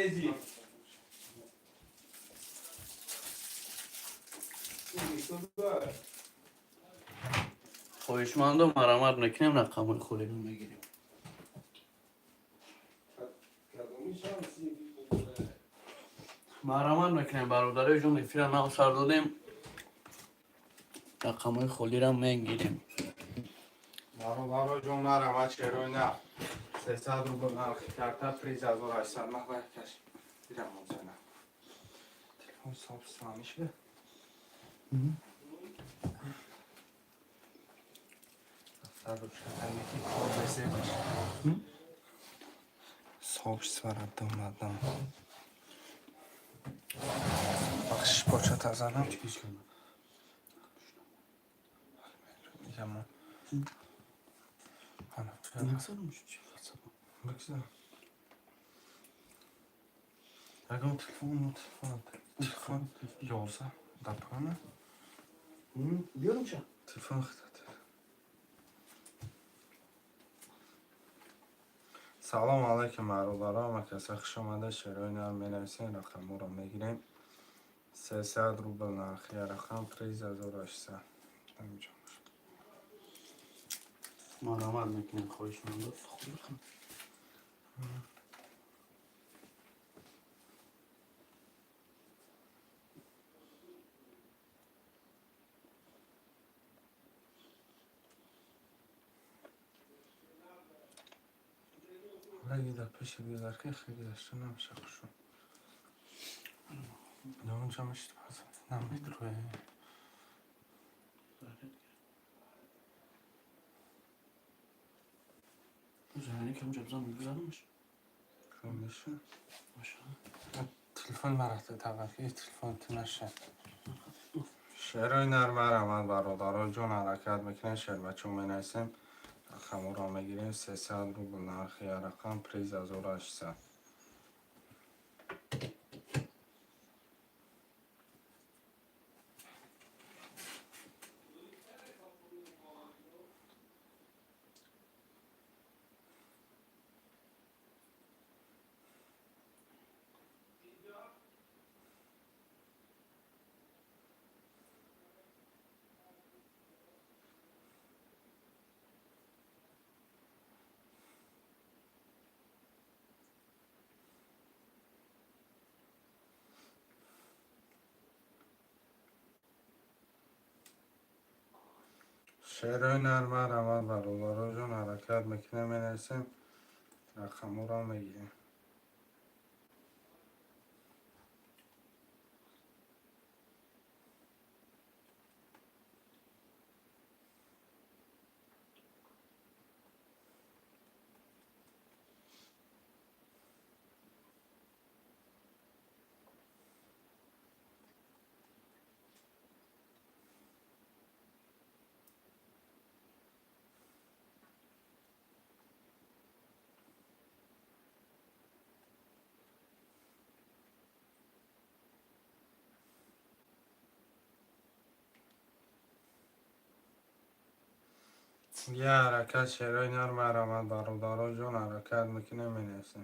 Хези. Хоҳишмандо, марамат мекунем, рақамҳои холиро мегирем. Марамат мекунем, бародарои ҷон, эфира нав сар додем, рақамҳои холиро мегирем. Бародаро ҷон, марамат, шерои нар. 300 рубл нархи карта, приз 1800. Махва каш. Дидам мозана. Телефон сообщество мешавад? Сообщество раддам. Бахшиш, почата занам. Ямон. Ана. Бигзор. Ягон телефон, телефон, телефон 11 дар пана. Биёрумша. Телефон хитат. Салом алайкум, бародаро, ҳама каса хуш омада. Шерои нар менависем, рақамҳоро мегирем. 300 рубл нархи рақам, приз 1800. Ҳаминҷо. Марамат мекунем, хоҳишмандо. Лаги дар пеши гузар ки хеле гузашта намеша хушу. Онҷа мешид пас наметроe. Мегузарамаш. Меша. Телефон маро таваққи телефон ту наша. Шерои нар, марамат, бародаро ҷон, ҳаракат мекунем, шербачо менависем, рақамҳоро мегирем. 300 рубл нархи рақам, приз 1800. Шерои нар, марамат, бародаро ҷон, ҳаракат мекунем, менависем, рақамҳоро мегирем. Я ҳаракат, шерои нар, марамат, бародаро ҷон, ҳаракат мекунем, менависем.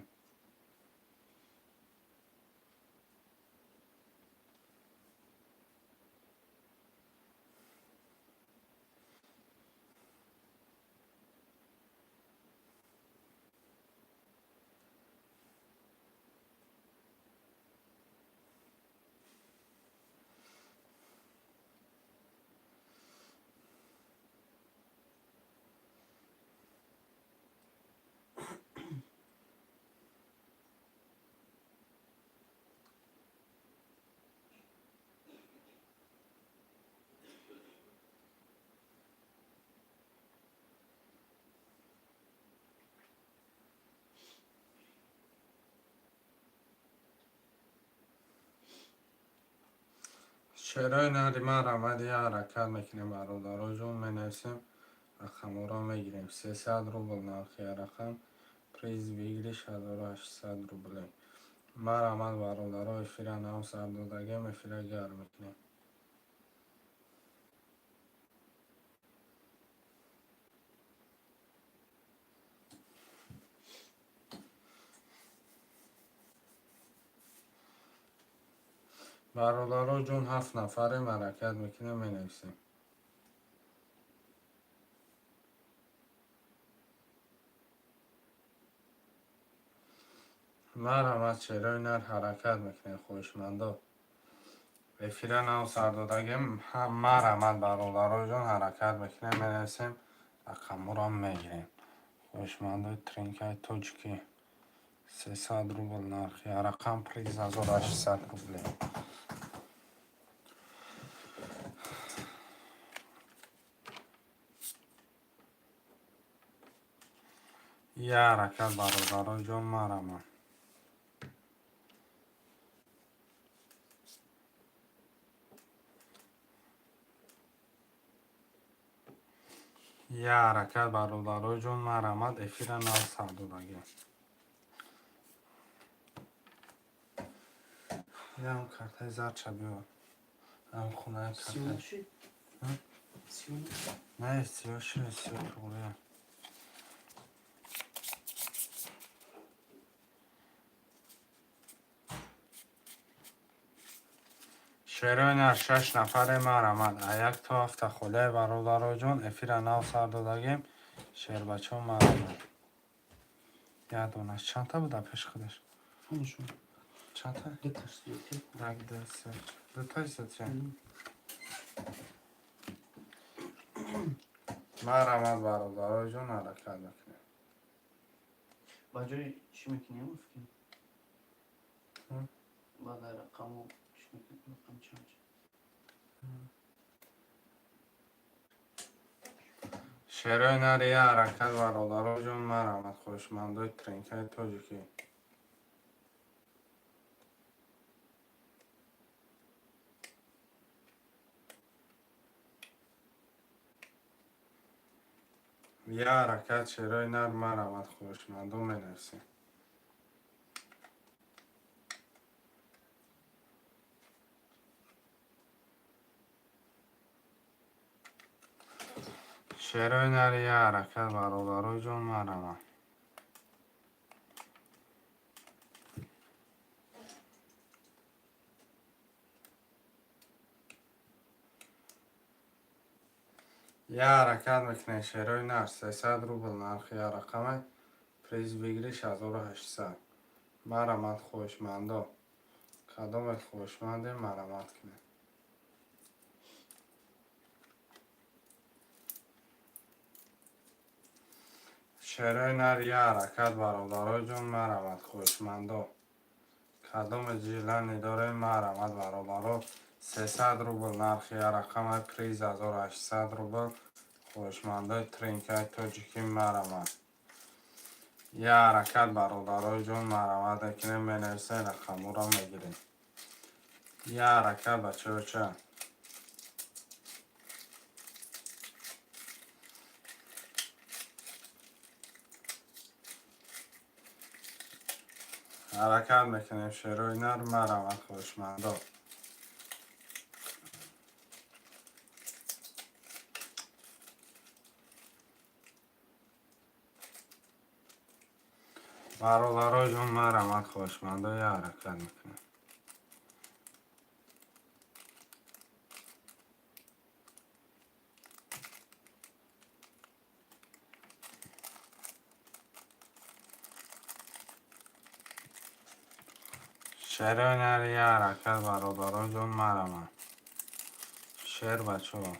Шерои нари, марамат, я ҳаракат мекунем, бародаро ҷон, менависем, рақамҳоро мегирем. 300 рубл нархи рақам, приз выигрыш 1800 рублей. Марамат, бародаро, эфира нав сар додагем, эфира гарм мекунем. Бародаро ҷон, ҳафт нафарем, ҳаракат мекунем, менависем. Марҳамат, шерои нар, ҳаракат мекунем, хоҳишмандо. Эфира нав сар додагем. Марҳамат, бародаро ҷон, ҳаракат мекунем, менависем, рақамҳоро мегирем. Хоҳишмандои тринкаи тоҷикӣ, 300 рубл нархи рақам, приз 1800 рубле. Я ҳаракат, бародаро ҷон, марҳамат. Я ҳаракат, бародаро ҷон, марҳамат, эфира нав сар додагем. Ям картаи зарча биёр. Ам хонаи карта. Не, сиё ши, сиё туғрия. Шерои нар, шаш нафаре, марҳамат. А як то ҳафта холияи, бародаро ҷон, эфира нав сар додагем. Шербачо, марҳамат. Як дона чандта буда пеши худаш? Чандта? Як, ду, се, дута се. Марҳамат, бародаро ҷон, ҳаракат мекунем. Ба ҷои чӣ мекунем, фикр? Баъд рақаму чӣ мекунем? Рақам чанд? Шерои нар, я ҳаракат, бародаро ҷон, марҳамат, хоҳишмандои тринкаи тоҷикӣ. Я ҳаракат, шерои нар, марҳамат, хоҳишмандо, менависем. Шерои нар, я ҳаракат, бародаро ҷон, марҳамат. Я ҳаракат мекунем, шерои нар, 300 рубл нархи я рақаме, приз выигрыш 1800. Марҳамат, хоҳишмандо. Кадомет хоҳишмандем, марҳамат кунед. Шерои нар, я ҳаракат, бародаро ҷон, марҳамат, хоҳишмандо. Кадоме желание дорем, марҳамат, бародаро. 300 рубл нархи я рақаме, приз 1800 рубл. Хоҳишмандои тринкаи тоҷикӣ, марҳамат. Я ҳаракат, бародаро ҷон, марҳамат мекунем, менависем, рақамҳоро мегирем. Я ҳаракат, бачаҳоча. Ҳаракат мекунем, шерои нар, марҳамат, хоҳишмандо. Бародаро ҷон, марҳамат, хоҳишмандо, я ҳаракат мекунем. Шерои нар, я ҳаракат, бародаро ҷон, марҳамат. Шер, бачаҳо.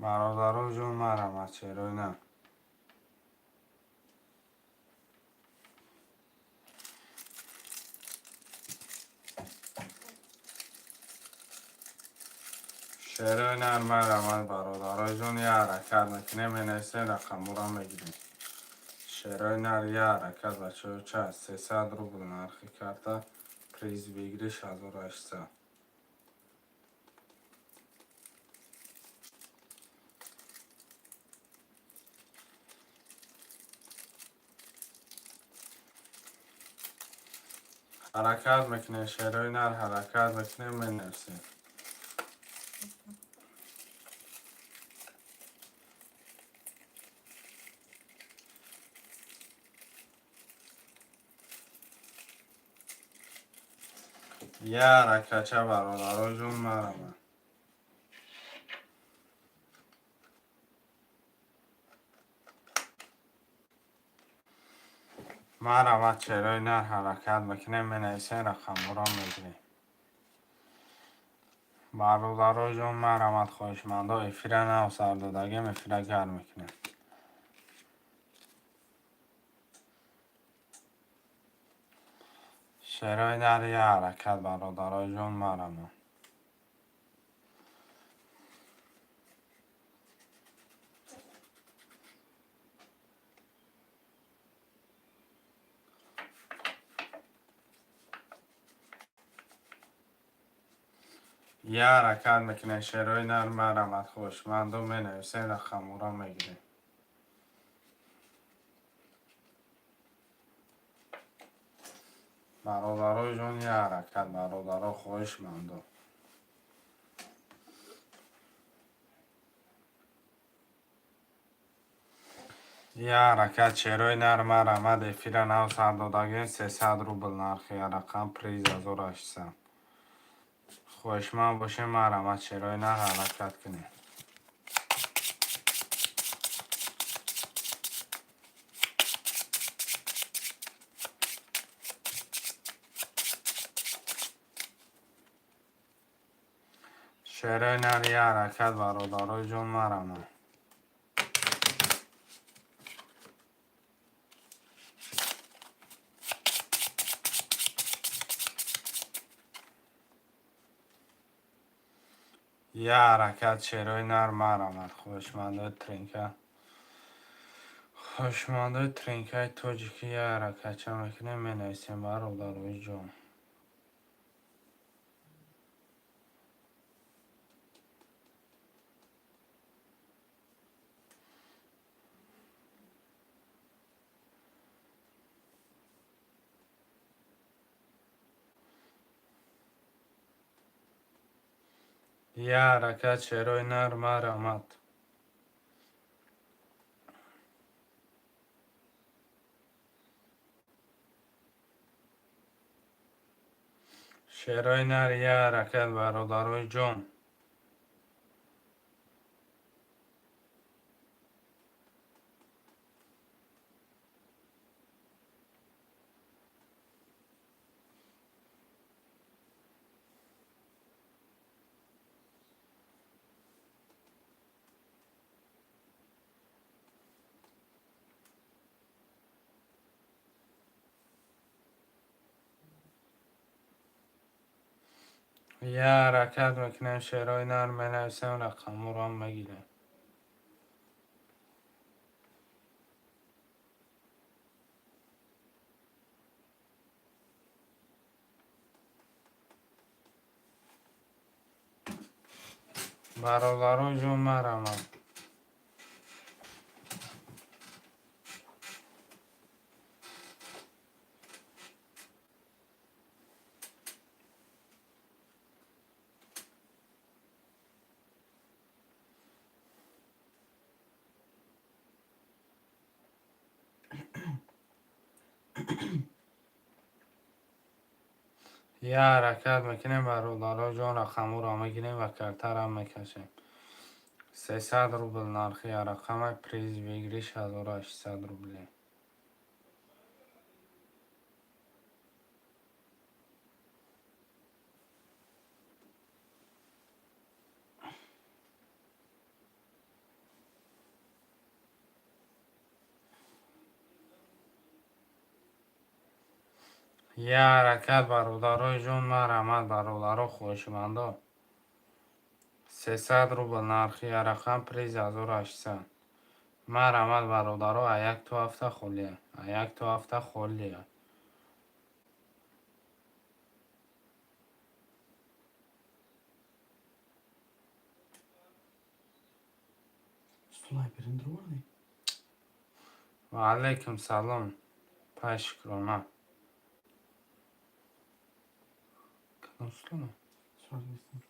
Бародаро ҷон, марҳамат, шерои нар. Шерои нар, марҳамат, бародаро ҷон, я ҳаракат мекунем, менависем, рақамҳоро мегирем. Шерои нар, я ҳаракат, бачаҳо, ча 300 рубл нархи карта, приз выигрыш 1800. Ҳаракат мекунем, шерои нар, ҳаракат мекунем, менависем. Я ҳаракатча, бародаро ҷон, марама. Марама, шерои нар ҳаракат мекунем, менависем, рақамҳоро мегирем. Бародаро ҷон, марамат, хоҳишмандо, эфира нав сар додагем, эфира гарм мекунем. Шерои нар, я ҳаракат, бародаро ҷон, марама. Я ҳаракат мекунем, шерои нар, марамат, хоҳишмандо, менависем, рақамҳоро мегирем. Бародарои ҷон, я ҳаракат, бародаро, хоҳишмандо. Я ҳаракат, шерои нар, марамад, эфира нав сар додагем, 300 рубл нархи рақам, приз 1800. Хоҳишманд бошем, марамад, шерои нар ҳаракат кунем. Шерои нар, я ҳаракат, бародарои ҷон, марама. Я ҳаракат, шерои нар, марамад, хоҳишмандои тринка. Хоҳишмандои тринкаи тоҷикӣ, я ҳаракатча мекунем, менависем, бародарои ҷон. Я ҳаракат, шерои нар, марамад. Шерои нар, я ҳаракат, бародарои ҷон. Я ҳаракат мекунем, шерои нар, менависем, рақамҳоро мегирем. Бародарои ҷон, марамад. Я ҳаракат мекунем, бародаро ҷон, рақамҳоро мегирем ва картарам мекашем. 300 рубл нархи рақамай, приз выигрыш 1800 рубли. Я ҳаракат, бародарои ҷон, марҳамат, бародаро, хоҳишмандо. 300 рубл нархи рақам, приз 1800. Марҳамат, бародаро, а як ту ҳафта холия, а як ту ҳафта холия. Стулай берин дроварди? Ва алайкум салом, пай, шукрона. Кадом стула? Сразу нестам.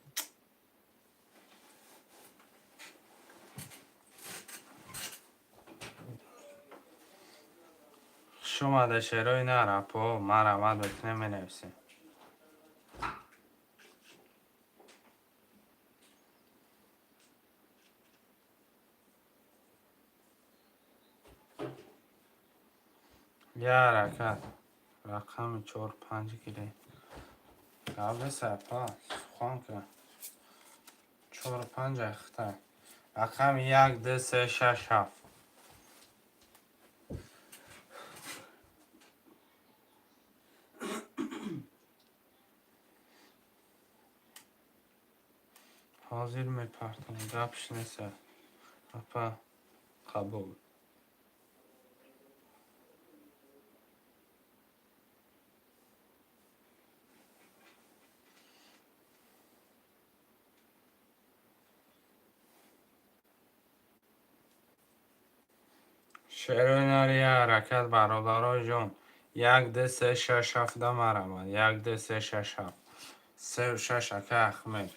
Хуш омада, шерои нар, апо, марҳамат мекунем, менависем. Я ҳаракат. Рақами чор панҷ гирем. Гап нест, апа, сухан ка. Чор панҷ ахта. Рақами як, ду, се, шаш, ҳафт. Ҳозир мепартам, гапш нест, апа, қабул. Шерои нар, я ҳаракат, бародарои ҷон. Як, ду, се, шаш, ҳафт марҳамат. Як, ду, се, шаш, ҳафт. Сеу шаш, ака Ахмед.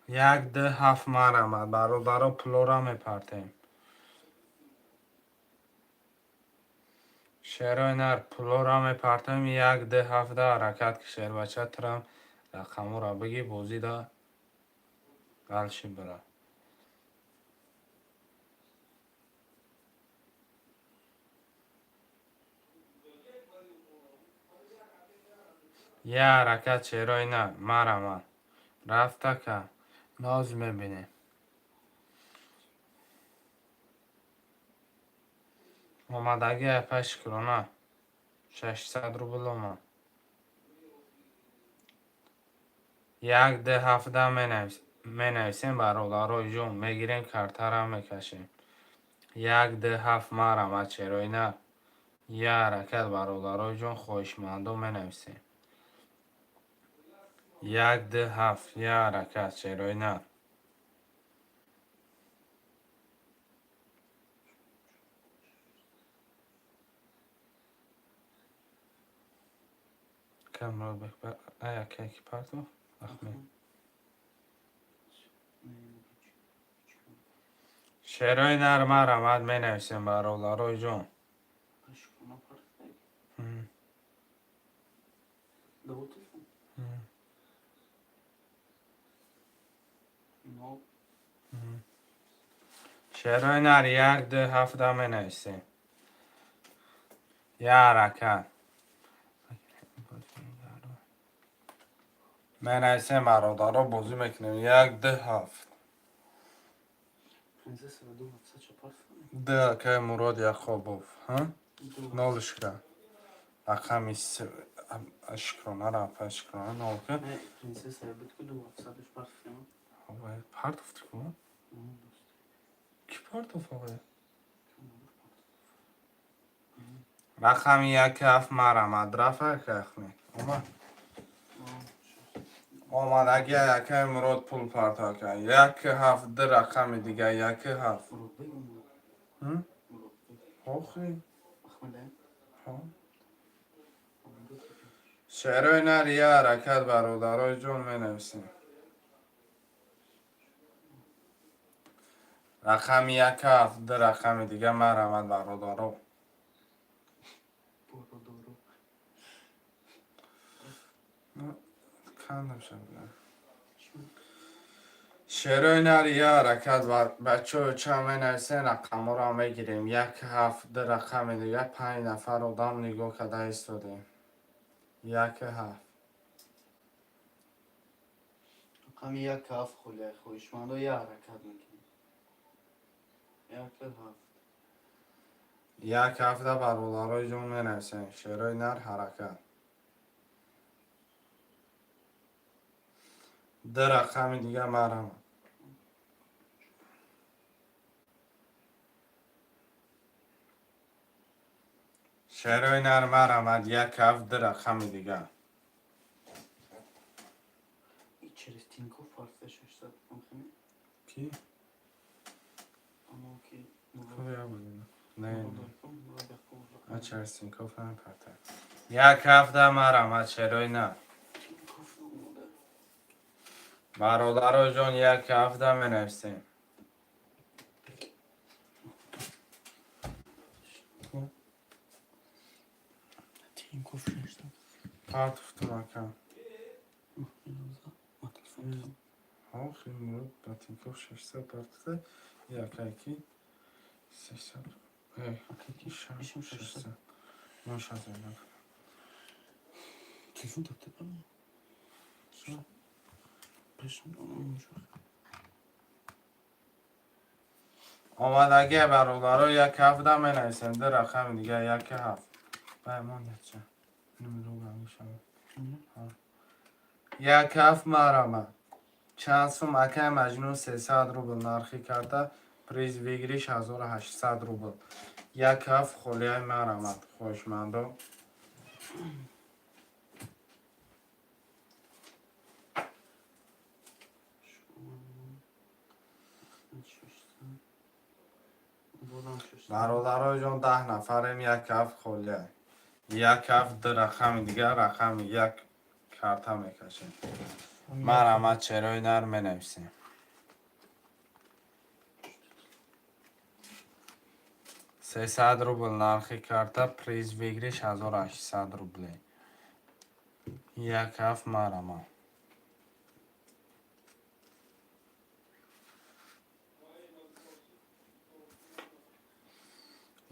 Як, ду, ҳафт марҳамат. Бародаро, пулора мепартем. Шерои нар, пулора мепартем. Як, ду, ҳафта ҳаракат ки, шербача, турам рақамҳоро бигӣ, бозида ғалши бира. Я ҳаракат, шерои нар, марҳамат. Рафта ка. Ноз мебинем. Омадагӣ, апа, шукрона. 600 рубл омад. Як, ду, ҳафта менависем, бародарои ҷон, мегирем, картара мекашем. Як, ду, ҳафт марҳамат, шерои нар. Я ҳаракат, бародарои ҷон, хоҳишмандо, менависем. Як, ду, ҳафт, я ҳаракат, шерои нар. Камродбек, ай ака ки партоф? Ахмед. Шерои нар, марҳамат, менависем, бародарои ҷон. Шерои нар, як, ду, ҳафта менависем. Я ҳаракат. Менависем, бародаро, бозӣ мекунем. Як, ду, ҳафт. Ду, акаи Мурод Яқобов. Нолушка. Рақами шукронара, апа, шукрона нол ка. Партофти ку? Ки партоф, ағай? Рақами як ҳафт марҳамат. Рафт, ака Ахмед. Омад. Омадаги, акаи Мурод пул парто ака. Як ҳафт, ду рақами дига, як ҳафт. Охи. Шерои нар, я ҳаракат, бародарои ҷон, менависем. Рақами як ҳафт, ду рақами дига, марҳамат, бародаро. Кандам шабла. Шерои нар, я ҳаракат, бачаҳо, ча менависем, рақамҳоро мегирем. Як ҳафт, ду рақами дига, панҷ нафар одам нигоҳ карда истодем. Як ҳафт. Рақами як ҳафт холия, хоҳишмандо, я ҳаракат мекунем. Як ҳафт. Як ҳафта, бародарои ҷон, менависем. Шерои нар, ҳаракат. Ду рақами дига, марҳамат. Шерои нар, марҳамат, як ҳафт, ду рақами дига. Через Тинькофф партофта 600 мумкин? Ки? Амо ки Не, а через Тинькофф намепарта. Як ҳафта, марҳамат, шерои нар. Бародаро ҷон, як ҳафта менависем. Тинькофф 600. Партуфтум, ака. Ма телефон. Охи, Мурод ба Тинькофф 600 партуфта, якайки 300. Акаки ишим 600. 600. Мошаза. Телефон тапта. Шо? Пешам. Омадагӣ, бародаро, як ҳафта менависем. Ду рақами дига, як ҳафт. Бай моняча. Намедонам. Як ҳафт, марама. Чанд сум, акай Маҷнун? 300 рубл нархи карта, приз выигрыш 1800 рубл. Як ҳафт холияи марамад, хоҳишмандо. Бародарои ҷон, 10 нафарем, як ҳафт холия. Як ҳафт, ду рақами дигар, рақами як карта мекашем. Марамад, черои нар менависем. 300 рубл нархи карта, приз выигрыш 1800 рублей. Як ҳафт, марама.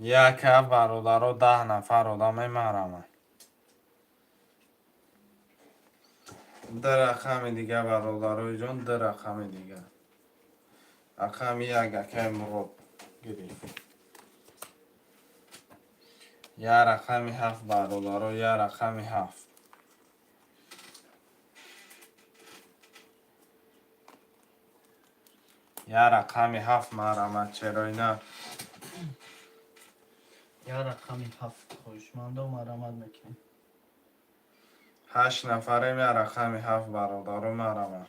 Як ҳафт, бародаро, 10 нафар одаме, марама. Ду рақами дига, бародарои ҷон, ду рақами дига. Рақами як, акай Мурод гирифт. Я рақами ҳафт, бародаро, я рақами ҳафт. Я рақами ҳафт, марама, черои на. Я рақами ҳафт, хоҳишмандо, марамат мекунем. Ҳашт нафарем, я рақами ҳафт, бародаро, марама.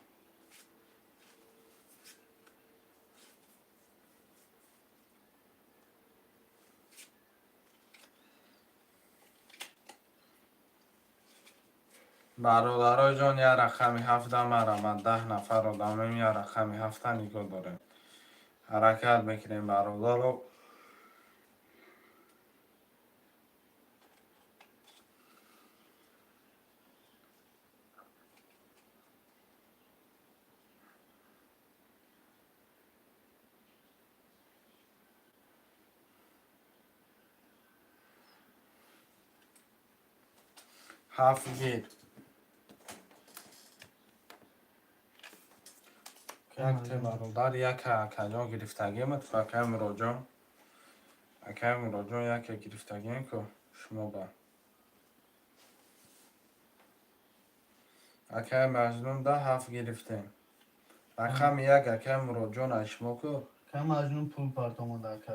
Бародаро ҷон, я рақами ҳафта, марама. 10 нафар одамем, я рақами ҳафта нигоҳ дорем. Ҳаракат мекунем, бародаро. Ҳафт гир. Якте, бародар, яка акаҷон гирифтагием, акай Муроҷон. Акай Муроҷон, яке гирифтагием ку шумо ба. Акай Маҷнун да ҳафт гирифтем. Рақами як, акай Муроҷон, аз шумо ку? Акай Маҷнун пул партомада, ака.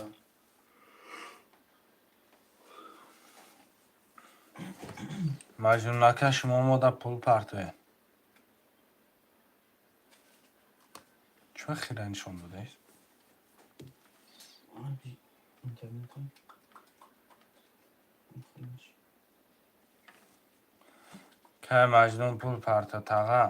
Маҷнун ака, шумо мода пул партоед. Чӯ хира нишон додаед? Интернет. Кай Маҷнун пул парто, таға.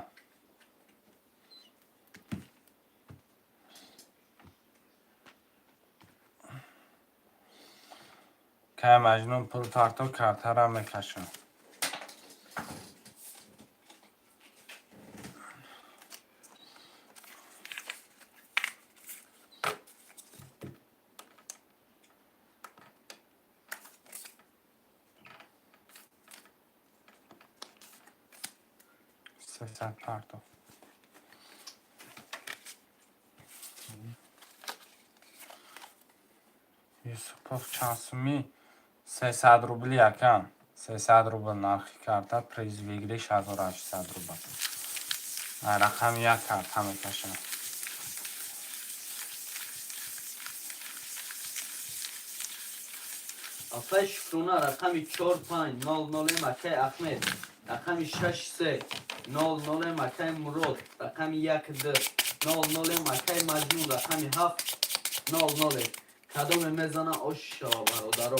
Кай Маҷнун пул парто, картара мекашам. 300 парто. Юсупов чанд сумӣ? 300 рубли, акам. 300 рубл нархи карта, приз выигрыш 1800 рубл. Рақами як карта мекашам. Апай Шукрона, рақами 4500, акай Ахмед, рақами 6300, акай Мурод, рақами 1200, акай Маҷнун, рақами 700. Кадоме мезана, ош шава, бародаро.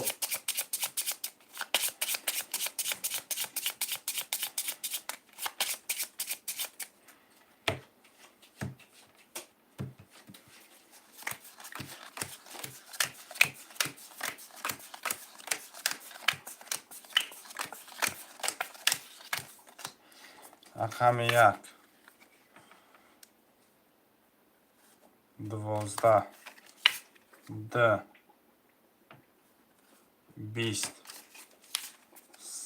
Рақами як, 12, 2, 20,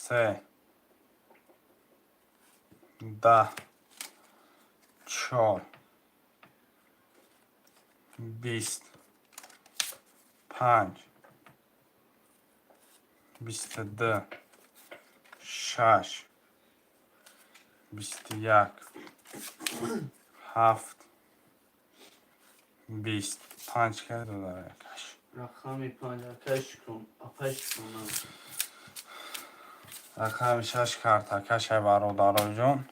3, 10, 4, 20, 5, 22, 6, 21, 7, 20, 5 ка додара якаш. Рақами 5, акай Шукрон, апай Шукрона. Рақами 6 картакашай, бародароҷон.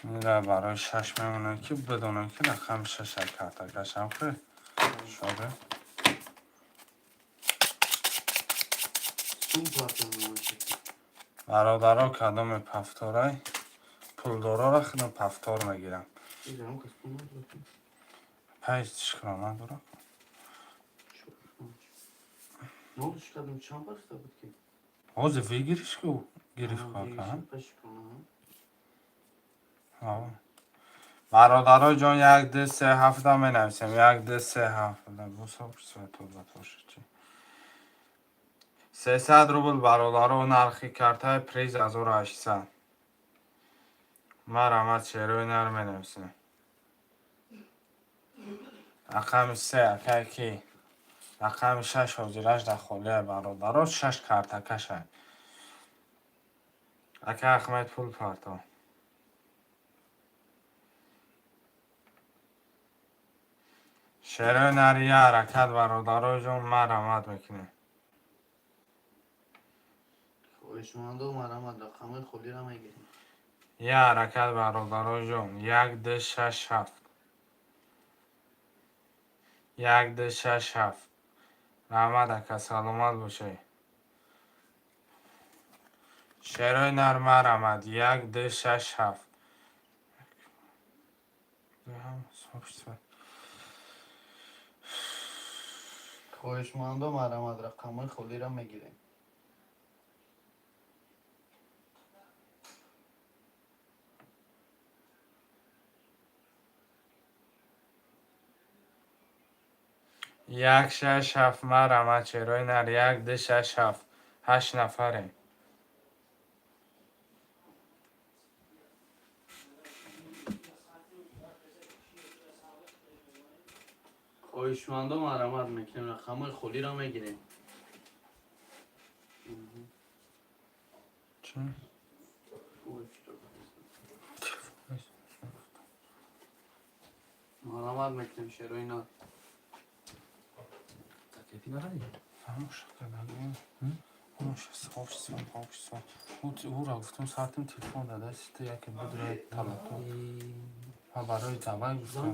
Ира барои 6 мемонад, ки бидонем, ки рақами 6 картакашам ки шода. Сум партам. Бародаро, кадоме повторай, пулдорора худам повтор мегирам. Ирам кас пул надорад. Пай, шукрон надорам. 4, 5. Нолиш кардам, чанд барфта буд ки? Ҳозир выигрыш ку гирифт Аҳа, ка. Апай Шукрона. Бародаро ҷон, як, ду, се, ҳафта менависем. Як, ду, се, ҳафта. Бусобсветобатоши. 300 рубл, бародаро, нархи картаи, приз 1800. Марҳамат, шерои нар менависем. Рақами се, акай ки? Рақами шаш ҳозираш дар холия, бародаро, шаш картакашай. Ака Ахмед, пул парто. Шерои нари я ҳаракат, бародаро ҷон, марҳамат мекунем. Хоҳишмандо, марҳамат, рақамҳои холиро мегирем. Я ҳаракат, бародаро ҷон. Як, ду, шаш, ҳафт. Як, ду, шаш, ҳафт. Раҳмат, ака, саломат бошед. Шерои нар, марҳамат. Як, ду, шаш, ҳафт. Хоҳишмандо, марҳамат, рақамҳои холиро мегирем. Як, шаш, ҳафт, марҳамат, шерои нар. Як, ду, шаш, ҳафт. Ҳашт нафарем. Хоҳишмандо, марҳамат мекунем, рақамҳои холиро мегирем. Чӣ? Ой, марҳамат мекунем, шерои нар. Закрепи надори? Фаҳмош кардагӣ. Общество, общество. Ӯра гуфтам, саатим телефон дада, сита яке будра талато. Ма барои давай гуфтам.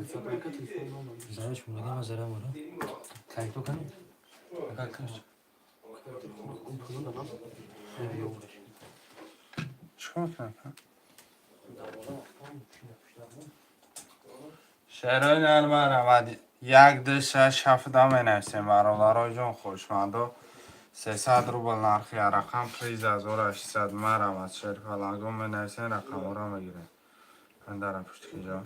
Занаш мугида ма зара мора. Кайто кани? Ага, каш. Ёвреш. Чикор мекунам? Шерои нар, марҳамат. Як, ду, шаш, ҳафта менависем, бародаро ҷон, хушмандо. 300 рубл нархи рақам, приз 1800. Марҳамат, шерпалангон менависем, рақамҳоро мегирем. Андара пуштикиҷо.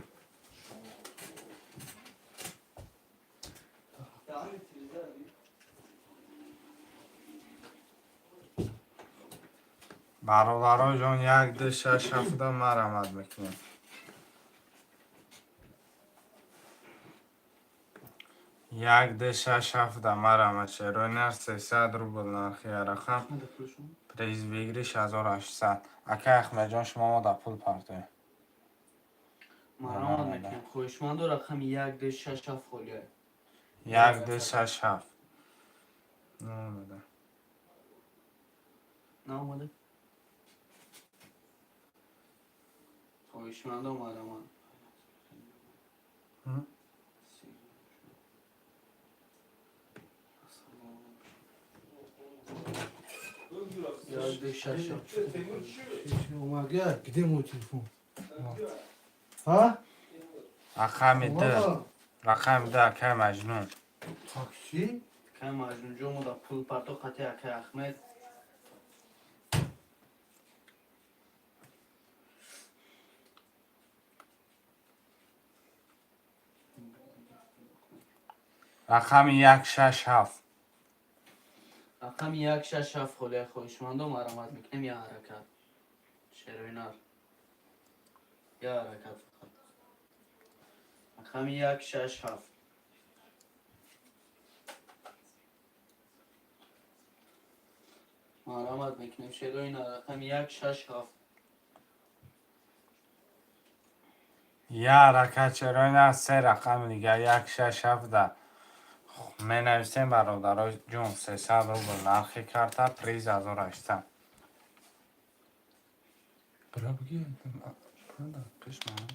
Бародаро ҷон, як, ду, шаш, ҳафта, марҳамат мекунем. Як, ду, шаш, ҳафта, марҳамат, шерои нар. 300 рубл нархи рақам, приз выигрыш 1800. Акай Ахмедҷон, шумо мо да пул партоем. Марҳамат мекунем, хоҳишмандо, рақами як, ду, шаш, ҳафт холия. Як, ду, шаш, ҳафт. Наомада. Наомада. Хоҳишмандо, марҳамат. М? Як, ду, шаш, ҳафт. Где мой телефон? А? Рақами ду. Рақами ду, акай Маҷнун. Такси? Акай Маҷнунҷон, мо да пул парто қати акай Ахмед. Рақами 167. Рақами 167 холия, хоҳишмандо, марамат мекунем, я ҳаракат. Шерои нар, я ҳаракат фақат. Рақами 167. Марамат мекунем, шерои нар, рақами 167. Я ҳаракат, шерои нар. Се рақами дигар, 167-да менависем, бародаро ҷон. 300 рубл нархи карта, приз 1800. Бра бигӣ, пеш ман.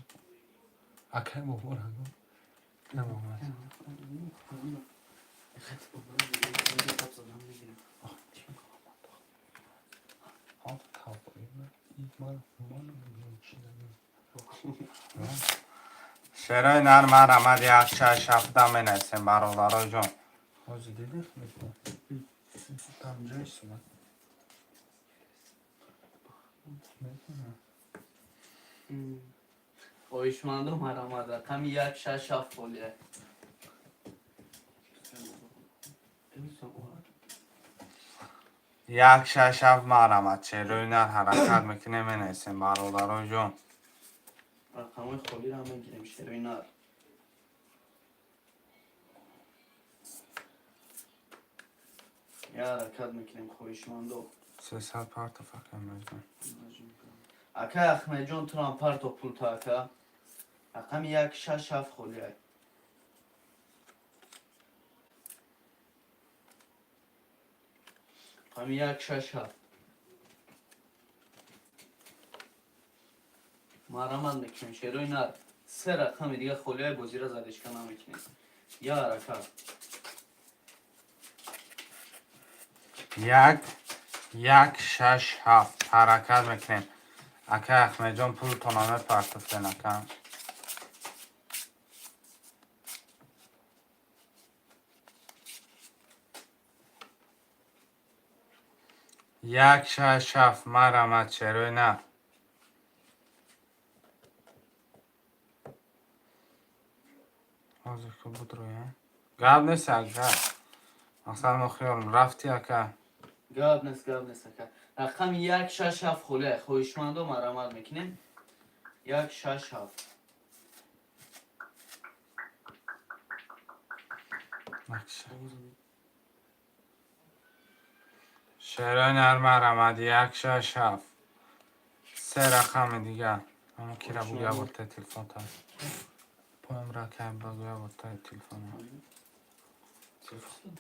Акай бобо раго. Намомад. Ҳо тавбои ман. Ман ман чизам. Шерои нар, марамад, 167-да менависем, бародаро ҷон. Ҳозир дидӣ мекунам. Там ҷой сума. Мекунам. Хоҳишмандо, марамат, рақами 167 холия. 167, марамад, шерои нар, ҳаракат мекунем, менависем, бародаро ҷон. Рақамҳои холиро мегирем, шерои нар. Я ҳаракат мекунем, хоҳишмандо. 300 парта фақат мезанам. Акай Ахмедҷон, турам парто пулта, ака. Рақами 167 холия. Рақами 167. Марамат мекунем, шерои нар. Се рақами дига холияи, бозира задишка намекунем. Я ҳаракат. 1, 1, 6, 7, ҳаракат мекунем. Акай Ахмедҷон, пултона мепартофтен, ака. 167, марамад, шерои нар. Ҳозир ки будроя. Гап нест, ака. Мақсад мо хиёлм рафти, ака. Гап нест, гап нест, ака. Рақами 167 холия, хоҳишмандо, марамат мекунем. 167. Накша. Шерои нар, марамад, 167. Се рақами дигар. Ама кира бугя бурта телефон та. Поем ракай багуя бурта телефон. Телефон.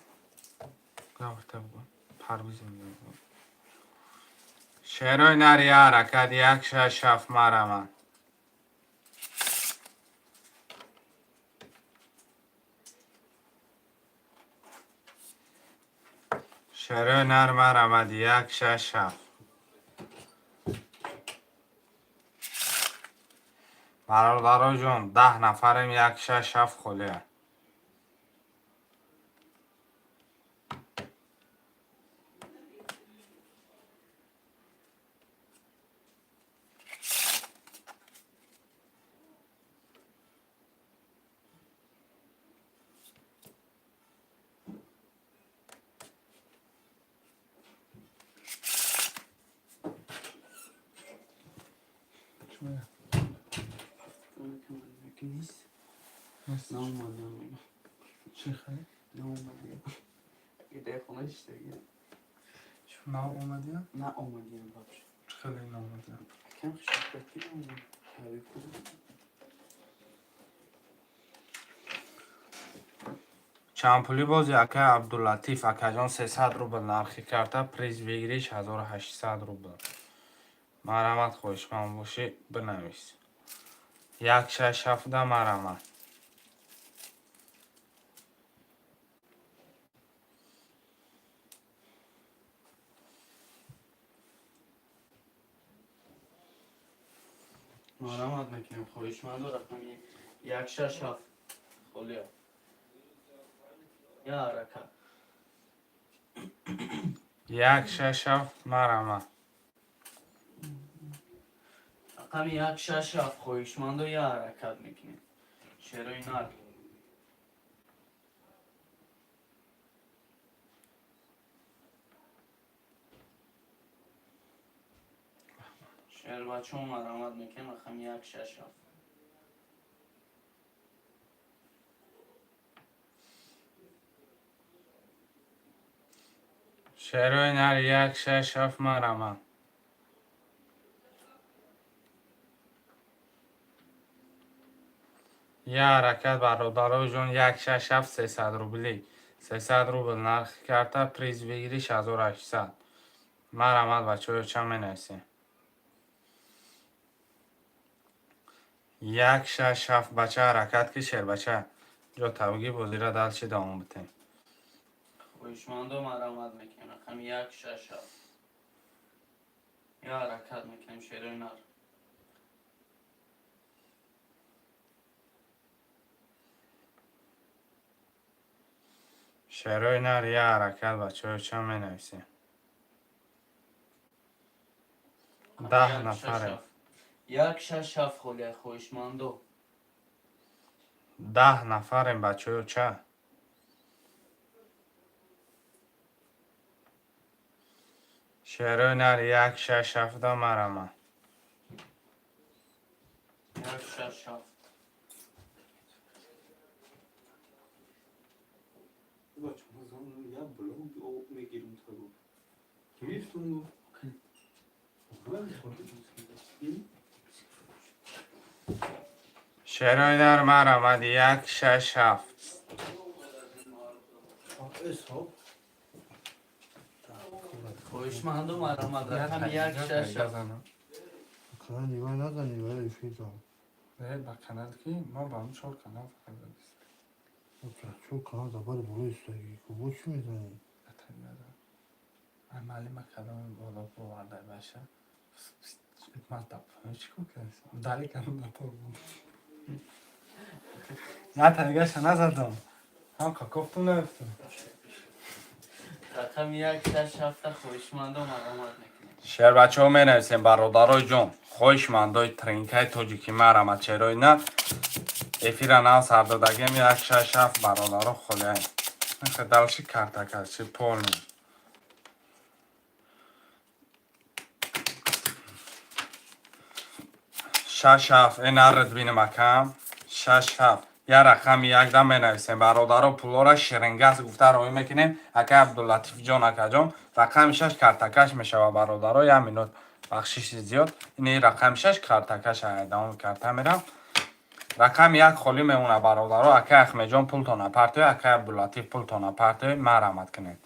Гуя бурта бугу. Парвиз мегӯ. Шерои нар, я ҳаракат, 167, марамад. Шерои нар, марамад, 167. Бародаро ҷон, 10 нафарем, 167 холия. Чуя? Нест. Нест. Наомадам. Чӣ хеле? Наомадем. Иде хона иштаги. Наомадия? Наомадем вообще. Чӣ хеле наомадия? Акам шукрати наомадем. Ҳави кун. Чандпулӣ бози, акай Абдуллатиф? Акаҷон, 300 рубл нархи карта, приз выигрыш 1800 рубл. Марамат, хоҳишманд бошӣ, бинавис. 167-да, марамат. Марамат мекунем, хоҳишмандо, рақами 167 холия. Я ҳаракат. 167, марамат. Рақами 167, хоҳишмандо, я ҳаракат мекунем. Шерои нар. Шербачо, марамат мекунем, рақами 167. Шерои нар, 167, марама. Я ҳаракат, бародарои ҷон, 167, 300 рубли. 300 рубл нархи карта, приз выигрыш 1800. Марамат, бачаҳо, ча менависем? 167, бача, ҳаракат ки, шербача. Ҷо тавги бозира дальше давом битем. Хоҳишмандо, марамат мекунем, рақами 167. Я ҳаракат мекунем, шерои нар. Шерои нар, я ҳаракат, бачаҳо, ча менависем? 10 нафаре. 167 холия, хоҳишмандо. 10 нафарем, бачаҳо, ча? Шерои нар, 167-да марама. 167. Бача, я блог мегирам таго. Гирифтум гу. Шерои нар, марамад, 167. Ҳисоб. Хоҳишмандо, марамат, рақами 167. Канал нигоҳ назанӣ, вале эфирдам. Ба канал ки мо ба ҳам чор канал фақат задистем. Чор канал забари болои истагӣ. Бо чӣ мезанӣ? Маълима кадоми боло боварда баша. Чӣ кор кардам? Дали кардам натор. На танигаша назадам. Ҳам какофтум наёфтум. Рақами 167-та, хоҳишмандо, марамат мекунем. Шербачаҳо, менависем, бародарои ҷон, хоҳишмандои тринкаи тоҷикӣ, марамат, шерои на. Эфира нав сардодагем, 167, бародаро, холияй. Дальше картакаши полный. Шаш ҳафт э нарад бинем, акам, 67, я рақами якда менависем, бародаро, пулора ширингас гуфта роҳӣ мекунем. Ака Абдулатифҷон, акаҷон, рақами 6 картакаш мешава, бародаро, як минут, бахшиши зиёд. Ини рақами 6 картакаш, давоми карта мерам, рақами 1 холӣ мемона, бародаро. Ака Ахмеҷон, пултона партои, ака Абдулатиф, пултона партои, марамат кунед.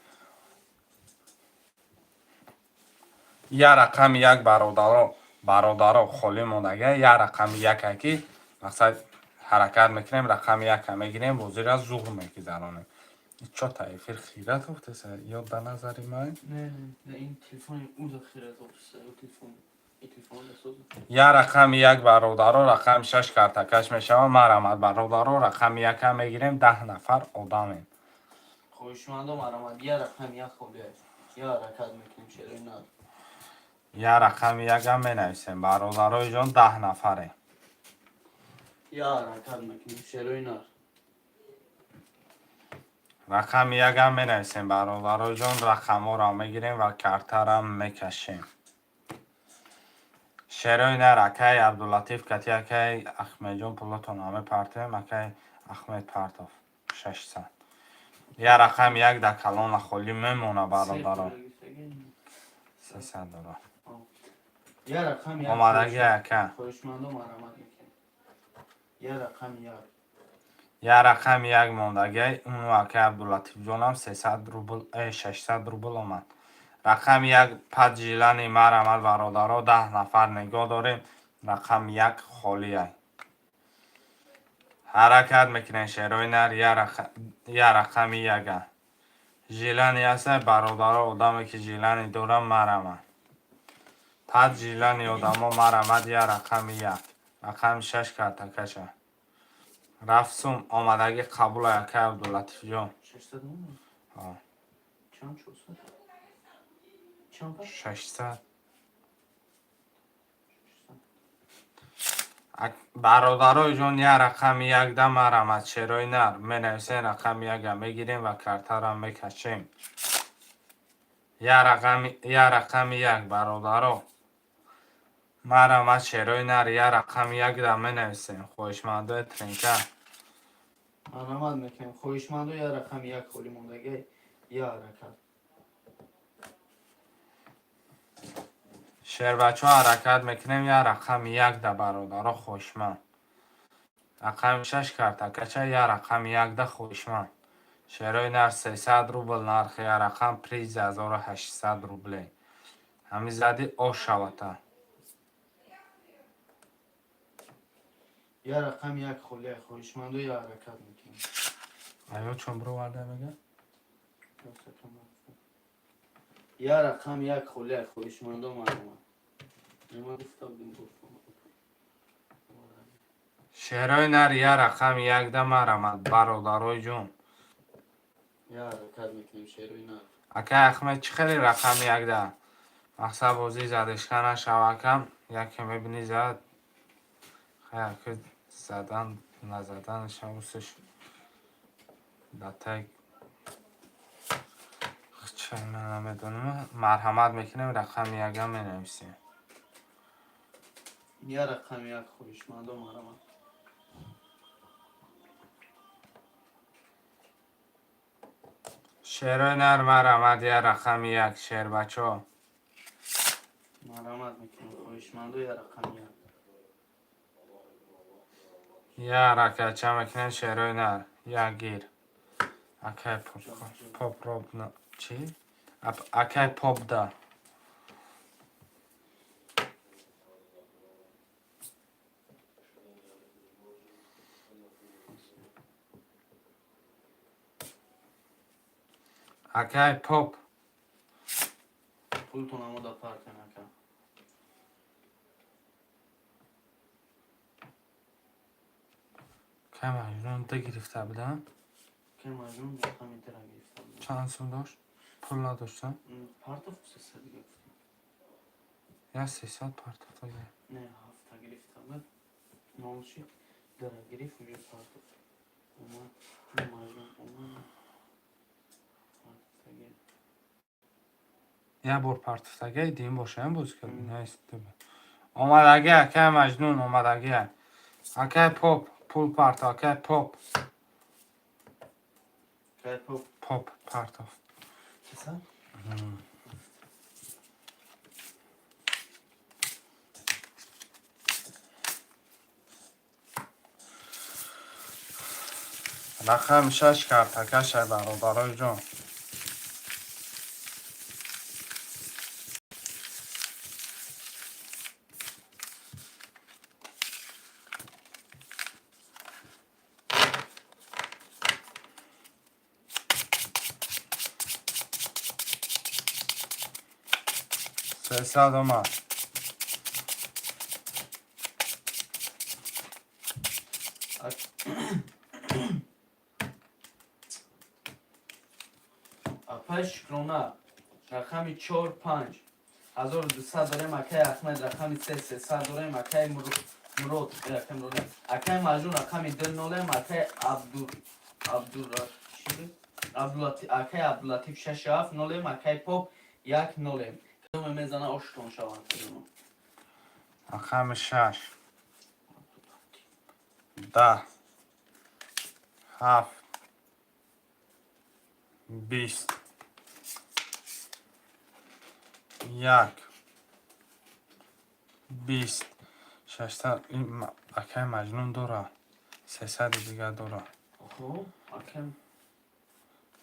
Я рақами 1, бародаро, бародаро, холӣ мондага, я рақами яка ки мақсад ҳаракат мекунем, рақами яка мегирем, бозира зуғр мегузаронем. Чота эфир хира тофтеса ё да назари ман? Не, не, ин телефони ӯ хира тофтеса, телефон. Я рақами 1, бародаро, рақами 6 картакаш мешава. Марамат, бародаро, рақами яка мегирем, 10 нафар одамем. Хоҳишмандо, марамат, я рақами 1 холия. Я ҳаракат мекунем, шерои нар. Я рақами якам менависем, бародарои ҷон, 10 нафаре. Я ҳаракат мекунем, шерои нар. Рақами якам менависем, бародарои ҷон, рақамҳоро мегирем ва картарам мекашем. Шерои нар, акай Абдулатиф кати акай Ахмедҷон, пулотон ҳаме партоем. Акай Ахмед партов 600. Я рақами як дар калона холӣ мемона, бародаро. 300 дора. Я рақами 1. Омадаги, ака. Хоҳишмандо, марамат мекунем. Я рақами 1. Я рақами як мондагай, уну акай Абдулатифҷонам 300 рубл, 600 рубл омад. Рақами 1 под желание, марамат, бародаро, 10 нафар нигоҳ дорем, рақами 1 холиай. Ҳаракат мекунем, шерои нар, я рақами яга. Желание аста, бародаро, одаме ки желание дорам, марамат. Под желание одамо, марамат, я рақами 1. Рақами 6 картакаша. Рафсум омадаги, қабул, акай Абдулатифҷон. 600 омад? Ҳа. Чанд, 400? Чанд пас? 600. Бародарои ҷон, я рақами якда марамат, шерои нар, менависем, рақами яка мегирем ва картара мекашем. Я рақами 1, бародаро. Марҳамат, шерои нар, я рақами як да менависем, хоҳишмандои тренка. Марҳамат мекунем, хоҳишмандо, я рақами як холӣ мондагӣ, я ҳаракат. Шербачо, ҳаракат мекунем, я рақами як да, бародаро, хоҳишманд. Рақами шаш картакача, я рақами як да, хоҳишманд. Шерои нар, 300 рубл нархи я рақам, приз 1800 рубле. Ҳами зади ош шавата. Я рақами як холия, хоҳишмандо, я ҳаракат мекунем. Аё чон бироварда мега? Я рақами як холия, хоҳишмандо, марҳамат. Ма гуфта будем, гуфтам. Шерои нар, я рақами як да, марҳамат, бародарои ҷон. Я ҳаракат мекунем, шерои нар. Акай Ахмед, чӣ хеле рақами як да? Мақсад, бозӣ задишка нашавакам, яке мебинӣ зад. Хай, аки задан назаданашам усш датай ча, ман намедонам. Марҳамат мекунем, рақами яга менависем. Я рақами як, хоҳишмандо, марҳамат. Шерои нар, марҳамат, я рақами як, шербачо. Марҳамат мекунем, хоҳишмандо, я рақами як. Я ҳаракатча мекунем, шерои нар, як гир. Акай поп робна чӣ? Акай поп да. Акай поп. Пултон омода партем, ака. Кай Маҷнун ду гирифта будам? Кай Маҷнун рақами дра гирифта будам. Чанд сум дошт? Пул надоштам? Партов 300 гирифтам. Я 300 партофта. Не, ҳафта гирифта буд. Нол шид. Дра гирифт, уже партов. Омад, Маҷнун омад. Партофта гирифт. Я бор партофтага дим бошам боз кард. Нест. Омадаги, акай Маҷнун, омадаги. Акай поп, пул парто, акай поп. Кай поп? Поп партов. 300? Рақами шаш картакаша, бародарои ҷон. 300 омад. Апай Шукрона, рақами чор панҷ 1200 дорем. Акай Ахмед, рақами се 300 дорем. Акай Мурод, акай Мурод, акай Маҷнун, рақами ду нолем. Акай Абду Абдурашид, Абдулатиф, акай Абдулатиф, шаш ҳафт нолем. Акай поп, як нолем. Кадоме мезана, оштон шаванд кадомо. Рақами шаш, 10, ҳафт, 20, як, 20, 600. Акай Маҷнун дора, 300-и дигар дора. Хоб, акай.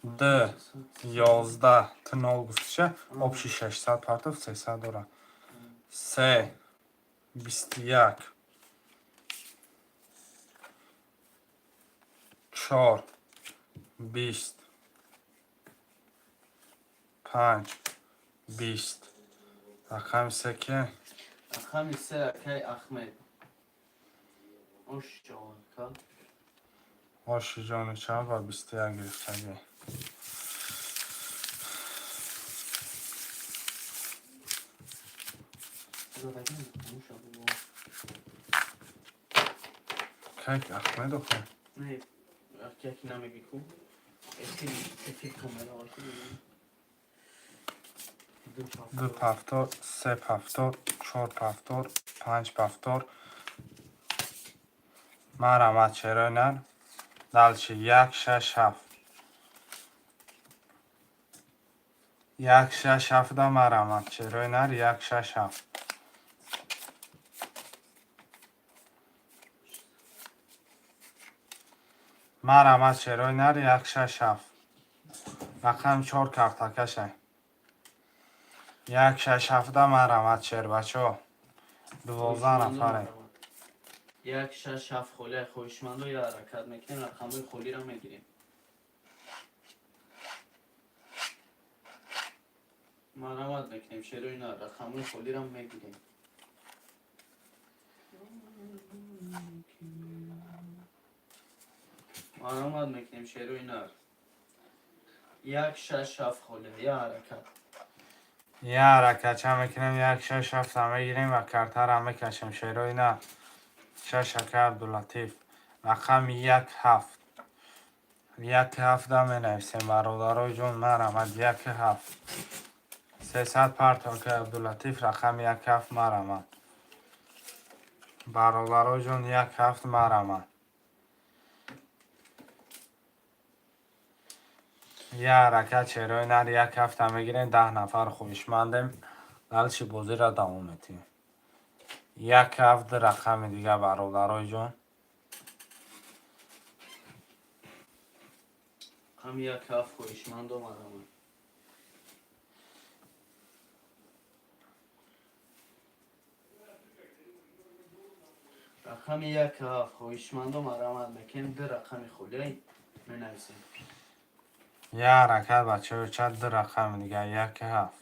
Д, 11, ту нол гуфтиша, общий 600 партов, 300 дора. Се, 21, чор, 20, панҷ, 20. Рақами се ке? Рақами се, акай Ахмед, ош ҷон ака. Оши ҷони чав, ба 21 гирифтагӣ. Задаги муша бо. Как Ахмед охе? Не, яки намеги ку. Эфир камера ку. Ду пафтор, се пафтор, чор пафтор. Панҷ повтор. Марҳамат, шерои нар. Дальше як, шаш, ҳафт. Як, шаш, ҳафта, марҳамат, шерои нар, як, шаш, ҳафт. Марҳамат, шерои нар, як, шаш, ҳафт. Рақами чор картакашай. Як, шаш, ҳафта, марҳамат, шербачаҳо. 12 нафаре. Як, шаш, ҳафт холия, хоҳишмандо, я ҳаракат мекунем, рақамҳои холиро мегирем. Марҳамат мекунем, шерои нар, рақамҳои холиро мегирем. Марҳамат мекунем, шерои нар. Як, шаш, ҳафт холия, я ҳаракат. Я ҳаракатча мекунем, як, шаш, ҳафта мегирем ва картаро мекашем, шерои нар. Шаш, ака Абдулатиф. Рақами як, ҳафт. Як, ҳафта менависем, бародарои ҷон, марҳамат, як, ҳафт. 300 парто, ака Абдулатиф, рақами як, ҳафт, марҳамат. Бародарои ҷон, як, ҳафт, марҳамат. Я ҳаракат, шерои нар, як, ҳафта мегирем, 10 нафар хоҳишмандем. Дальше бозиро давом метиҳем. Як, ҳафт, рақами дига, бародарои ҷон. Рақами як, ҳафт, хоҳишмандо, марҳамат. Рақами як, ҳафт, хоҳишмандо, марҳамат мекунем, ду рақами холияй менависем. Я ҳаракат, бачаҳо, ча ду рақами дига, як, ҳафт.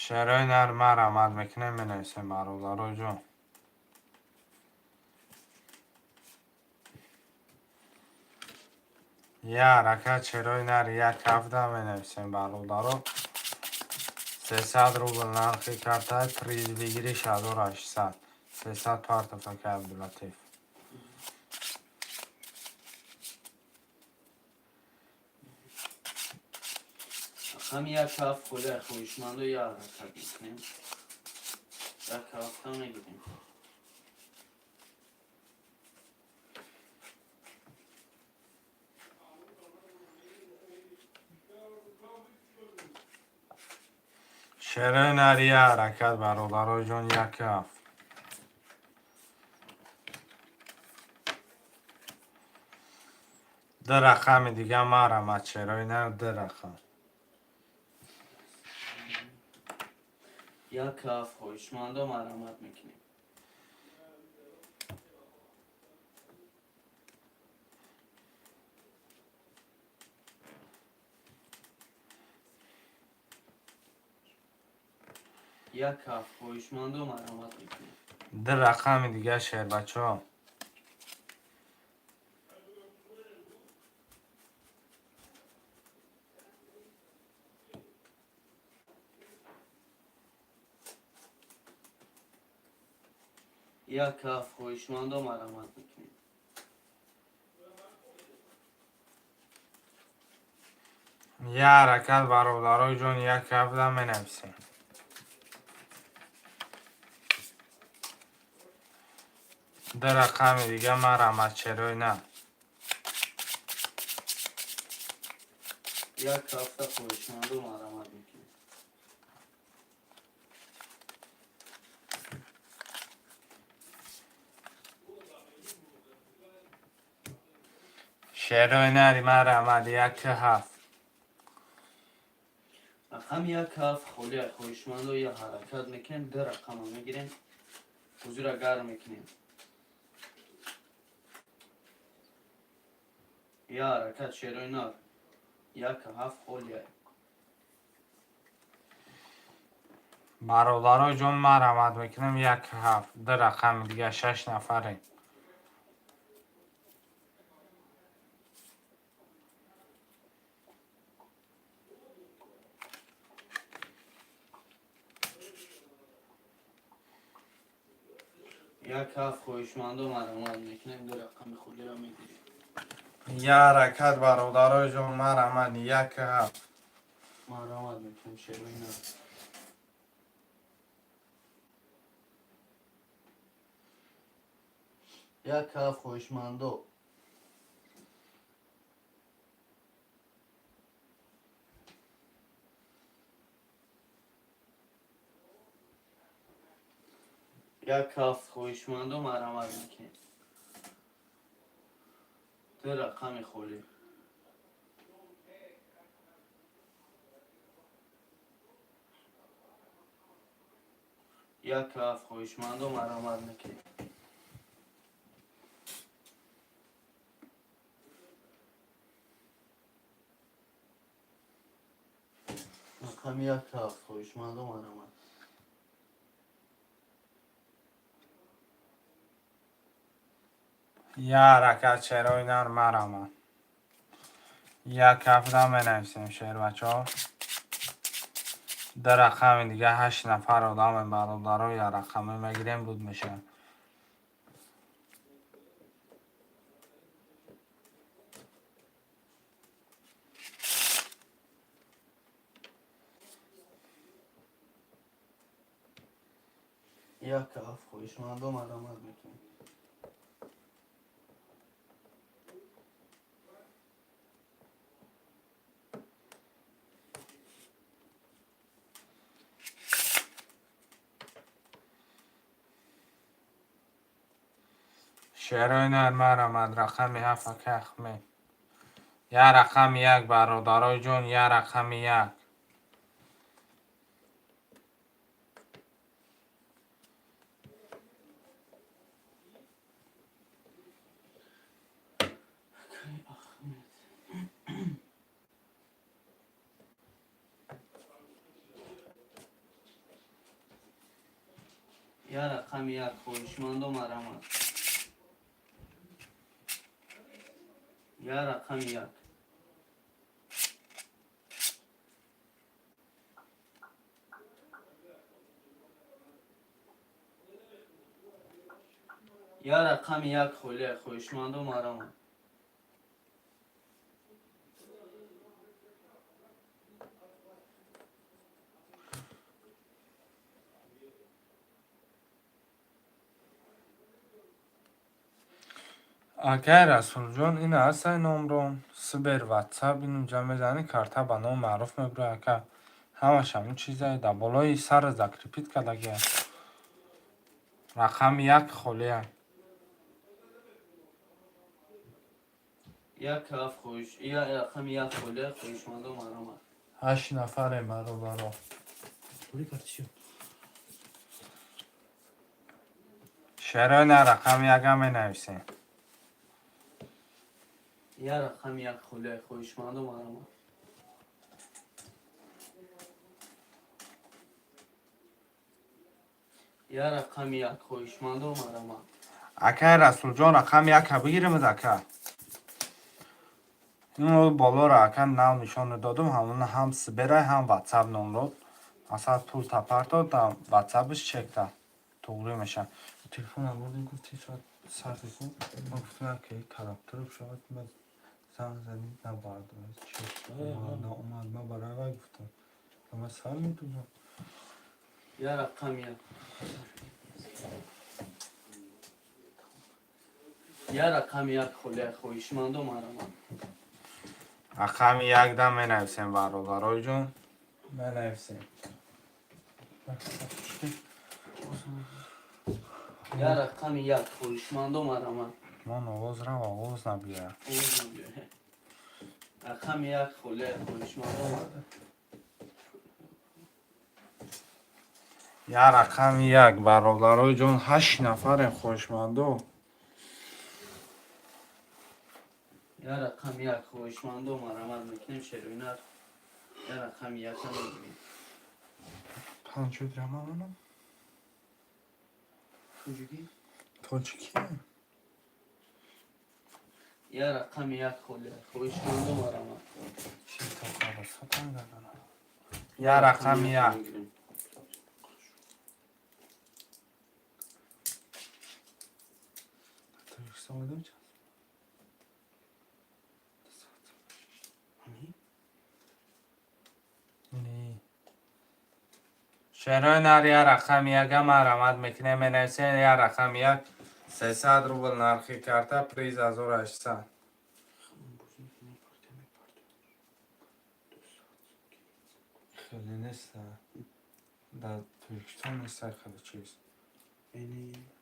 Шерои нар, марҳамат мекунем, менависем, бародарои ҷон. Я ҳаракат, шерои нар, як, ҳафта менависем, бародаро. 300 рубл нархи карта, приз выигрыш 1800. 300 партов, ака Абдулатиф. Рақами як, ҳафт холия, хоҳишмандо, я ҳаракат мекунем. Як, ҳафта мегирем. Шерои нар, я ҳаракат, бародарои ҷон, як, ҳафт. Ду рақами дига, марҳамат, шерои нар, ду рақам. Як, ҳафт, хоҳишмандо, марҳамат мекунем. Як, ҳафт, хоҳишмандо, марҳамат мекунем. Ду рақами дига, шербачаҳо. Як, ҳафт, хоҳишмандо, марҳамат мекунем. Я ҳаракат, бародарои ҷон, як, ҳафта менависем. Ду рақами дига, марҳамат, шерои нар. Як, ҳафта, хоҳишмандо, марҳамат мекунем. Шерои нари, марҳамат, як, ҳафт. Рақами як, ҳафт холия, хоҳишмандо, я ҳаракат мекунем, ду рақама мегирем, ҳузура гарм мекунем. Я ҳаракат, шерои нар. Як, ҳафт холия. Бародарои ҷон, марҳамат мекунем, як, ҳафт. Ду рақами дига, шаш нафарем. Як, ҳафт, хоҳишмандо, марҳамат мекунем, ду рақами холиро мегирем. Я ҳаракат, бародарои ҷон, марҳамат, як, ҳафт. Марҳамат мекунем, шерои нар. 1 7, хоҳишмандо. 1 7, хоҳишмандо, марҳамат мекунед. Ду рақами холӣ. 1 7, хоҳишмандо, марҳамат мекунед. Рақами 1 7, хоҳишмандо, марҳамат. Я ҳаракат, шерои нар, марама. 1 7 менависем, шербачаҳо. Ду рақами дига, ҳашт нафар одаме, бародаро, я рақаме мегирем, буд мешавад. 1 7, хоҳишмандо, марҳамат мекунем. Шерои нар, марҳамат, рақами ҳафт, ака Ахмед. Я рақами як, бародарои ҷон, я рақами як. Акай Ахмед. Я рақами як, хоҳишмандо, марҳамат. Я рақами як. Я рақами як холия, хоҳишмандо, марҳамат. Акай Расулҷон, ин ҳастай номро Сбер, Ватсап, инҷа мезанӣ, карта ба ном маъруф мебурад, ака. Ҳамаш ҳамин чизае, дар болои сар закрепить кардагия. Рақами як холия. 1 7, хоҳиш, я рақами як холия, хоҳишмандо, марҳамат. Ҳашт нафарем, бародаро. Пули картишо. Шерои на, рақами яка менависем. Я рақами як холия, хоҳишмандо, марҳамат. Я рақами як, хоҳишмандо, марҳамат. Акай Расулҷон, рақами яка бигиремед, ака. Ин болоро, ака, нав нишон додум, ҳамона ҳам Сберай, ҳам Ватсап номрод. Масалан, пул тапартод, дар Ватсапш чекта. Туғрӣ мешавад. Телефонам бурдем, гуфти соат сарфи кун. Ман гуфтам, ки тарафторов шавад, ман занг задем, набардошт, наомад. Ман барои вай гуфтам, ман сар медонам. Я рақами як. Я рақами як холия, хоҳишмандо, марҳамат. Рақами якда менависем, бародарои ҷон. Менависем. Я рақами як, хоҳишмандо, марҳамат. Мон овоз рав, овоз набиёяд. Рақами як холия, хоҳишмандо, марҳамат. Я рақами як, бародарои ҷон, ҳашт нафарем, хоҳишмандо. Я рақами як, хоҳишмандо, марҳамат мекунем, шероинар. Я рақами яка мегирем. 50 дирҳам амонам. Тоҷикӣ? Тоҷикӣ. Я рақами як холия, хоҳишмандо, марҳамат. Читоқаросатам гаданам. Я рақами як. Мегирем. Тоҷикистон будем чанд? Ҳамин? Не. Шерои нар, я рақами яка марҳамат мекунем, менависем я рақами як. 300 рубл нархи карта, приз 1800. Хеле нест, дар Тоҷикистон нест хеле чиз.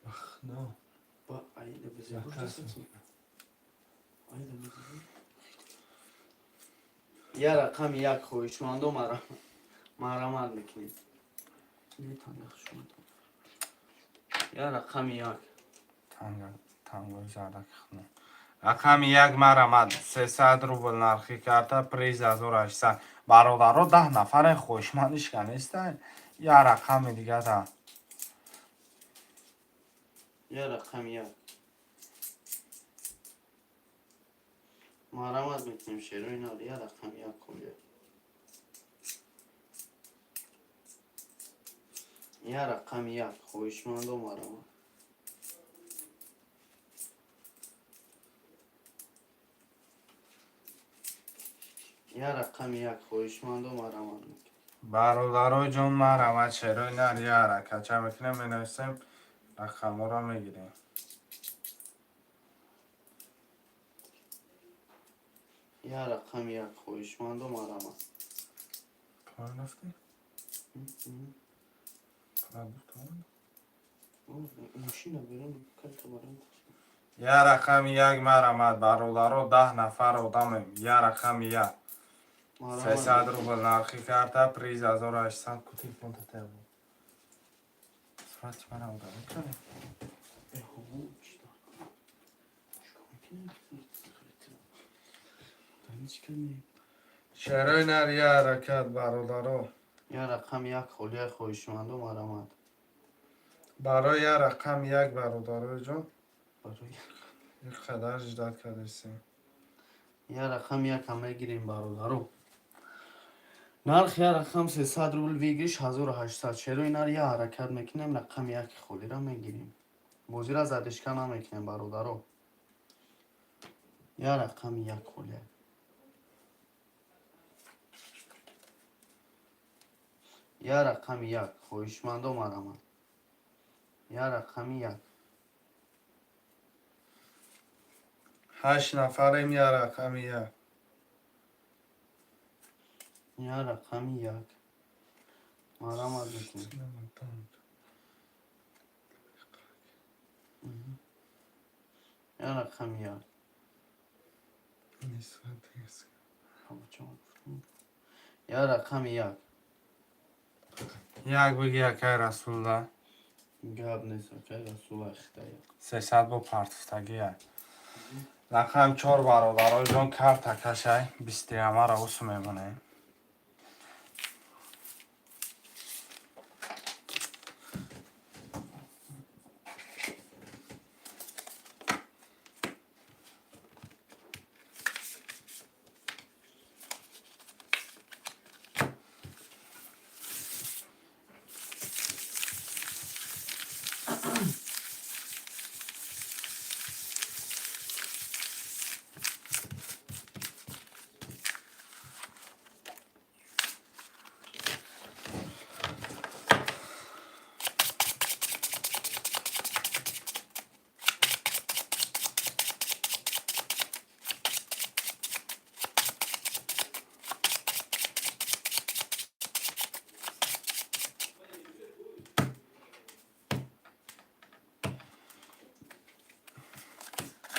Ба худо. Заказ. Я рақами як, хоҳишмандо, марҳамат мекунед. Я рақами як. Тангои зардаки худо. Рақами як, марҳамат, 300 рубл нархи карта, приз 1800. Бародаро, 10 нафаре, хоҳишманд ишка нестай. Я рақами дигара. Я рақами як, марҳамат мекунем, шерои нар. Я рақами як холия. Я рақами як, хоҳишмандо, марҳамат. Я рақами як, хоҳишмандо, марҳамат мекунем. Бародаро ҷон, марҳамат, шерои нар, я ҳаракатча мекунем, менависем, рақамҳоро мегирем. Я рақами як, хоҳишмандо, марҳамат. Поён рафтӣ? Продукт. Мошина берун карта барам. Я рақами як, марҳамат, бародаро, 10 нафар одамем. Я рақами як. 300 рубл нархи карта, приз 1800. Ку телефон татабу. Сурати мара удалить кардем. Чӣ кардем? Шерои нар, я ҳаракат, бародаро. Я рақами як холия, хоҳишмандо, марҳамат. Барои я рақами як, бародарои ҷон. Барои ин қадар ждать кардесем. Я рақами якам мегирем, бародаро. Нарх я рақам 300 рубл, выигрыш 1800. Шерои нар, я ҳаракат мекунем, рақами яки холиро мегирем. Бозира задержка намекунем, бародаро. Я рақами як холия. Я рақами як, хоҳишмандо, марҳамат. Я рақами як. Ҳашт нафарем, я рақами як. Я рақами як, марҳамат мекунем. Я рақами як. Я рақами як. Як биги, акай Расулла. Гап нест, акай Расула, хитая. 300 бо партифтагия. Рақам чор, бародарои ҷон, карта кашай, бистиамара усу мемонем.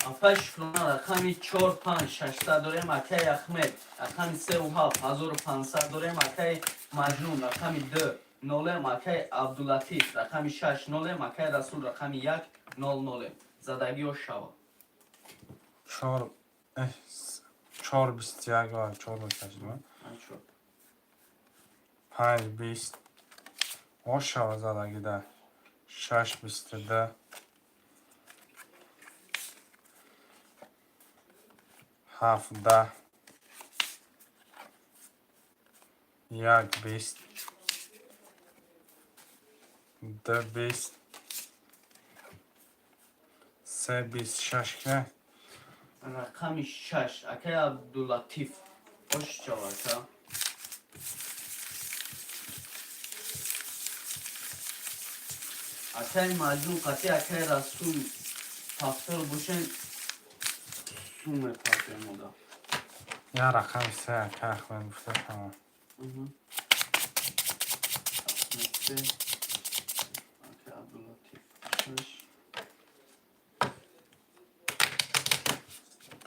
Апай Шукрона, рақами чор, панҷ, 600 дорем, акай Ахмед, рақами сеу ҳафт, 1500 дорем, акай Маҷнун, рақами ду нолем, акай Абдулатиф, рақами шаш нолем, акай Расул, рақами як нол нолем. Задагиҳо шава. Чор, чор 21 ва чор мекашидем. Панҷ 20 ошава задагида. Шаш 22. Ҳафт 10. Як 20. Ду 20. Се 26 ка. Рақами шаш, акай Абдулатиф, ош шава, ака. Акай Маҷнун қати акай Расул. Повтор бошен, сум мепартоем ода. Я рақами се, ака Ахмед гуфта, тамом. Ахмед се, ака Абдуллатиф шаш.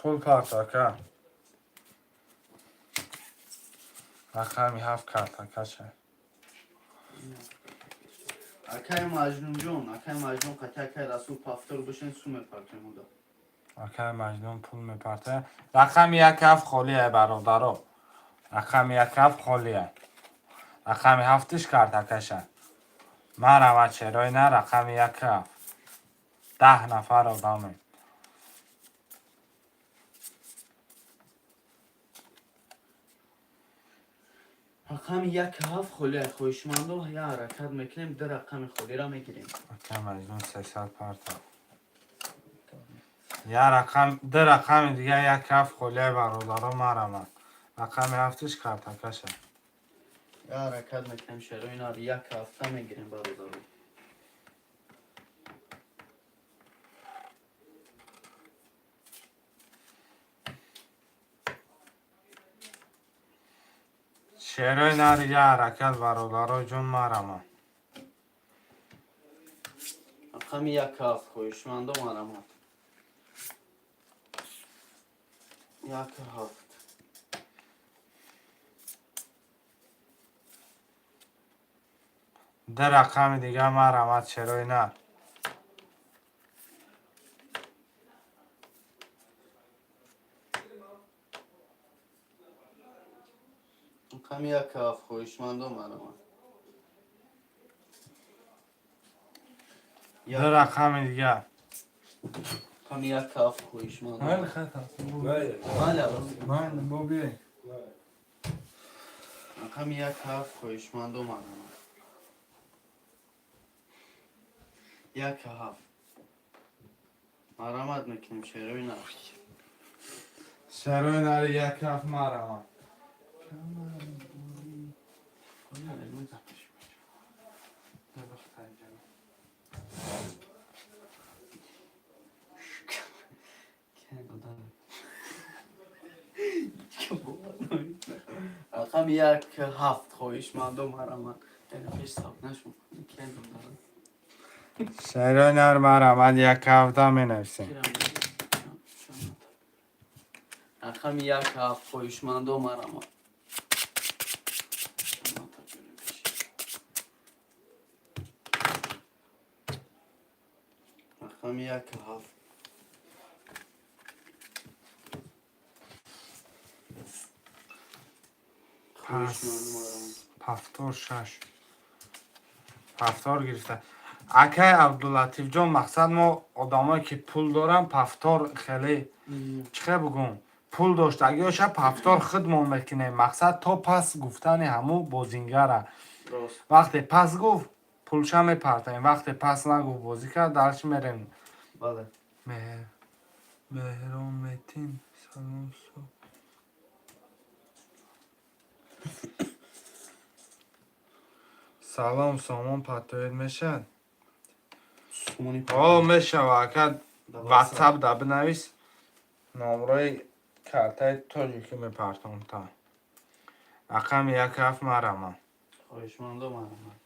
Пул парт, ака. Рақами ҳафт картакаша. Акай Маҷнунҷон, акай Маҷнун қати акай Расул повтор бошен, сум мепартоем ода. Акай Маҷнун пул мепарта. Рақами як ҳафт холия, бародаро. Рақами як ҳафт холия. Рақами ҳафтиш картакаша. Марамад, шерои на, рақами як ҳафт. 10 нафар одамем. Рақами як ҳафт холия, хоҳишмандо, я ҳаракат мекунем, ду рақами холиро мегирем. Акай Маҷнун 300 парта. Я рақам, ду рақами дига, як ҳафт холия, бародаро, марамад. Рақами ҳафтиш картакаша. Я ҳаракат мекунем, шерои нар, як ҳафта мегирем, бародаро. Шерои нари, я ҳаракат, бародаро ҷон, марамад. Рақами як ҳафт, хоҳишмандо, марамад. Як ҳафт. Ду рақами дига, марамад, шерои нар. Рақами як ҳафт, хоҳишмандо, марамад. Ду рақами дига. Рақами як ҳафт, хоҳишмандо. Майли, хай таъсир. Майли. Майли, бо биёй. Рақами як ҳафт, хоҳишмандо, марамад. Як ҳафт. Марамад мекунем, шерои нар. Шерои нари, як ҳафт, марамад. Рақами як ҳафт, хоҳишмандо, марамад. Яъне пеш саб нашуд. Шерои нар, марамад, як ҳафта менависем. Рақами як ҳафт, хоҳишмандо, марамад. Рақами як ҳафт. Хоҳишмандо, марамад. Повтор шаш. Повтор гирифта. Акай Абдуллатифҷон, мақсад мо одамое ки пул дорам, повтор хеле чӣ хел бугум, пул доштагиёша повтор худмон мекунем. Мақсад то пас гуфтани ҳаму бозингара. Рост. Вақте пас гуфт, пулша мепартаем. Вақте пас нагуфт, бозӣ кард, дальше мерем. Бале. Меҳр Меҳрон Метин, салом, суб. Салом, сомон патоед мешавад? Сумони. О, мешава, ака, ватсап да бинавис, номрои картаи тоҷикӣ мепартом та. Рақами як ҳафт, марамад. Хоҳишмандо, марамад.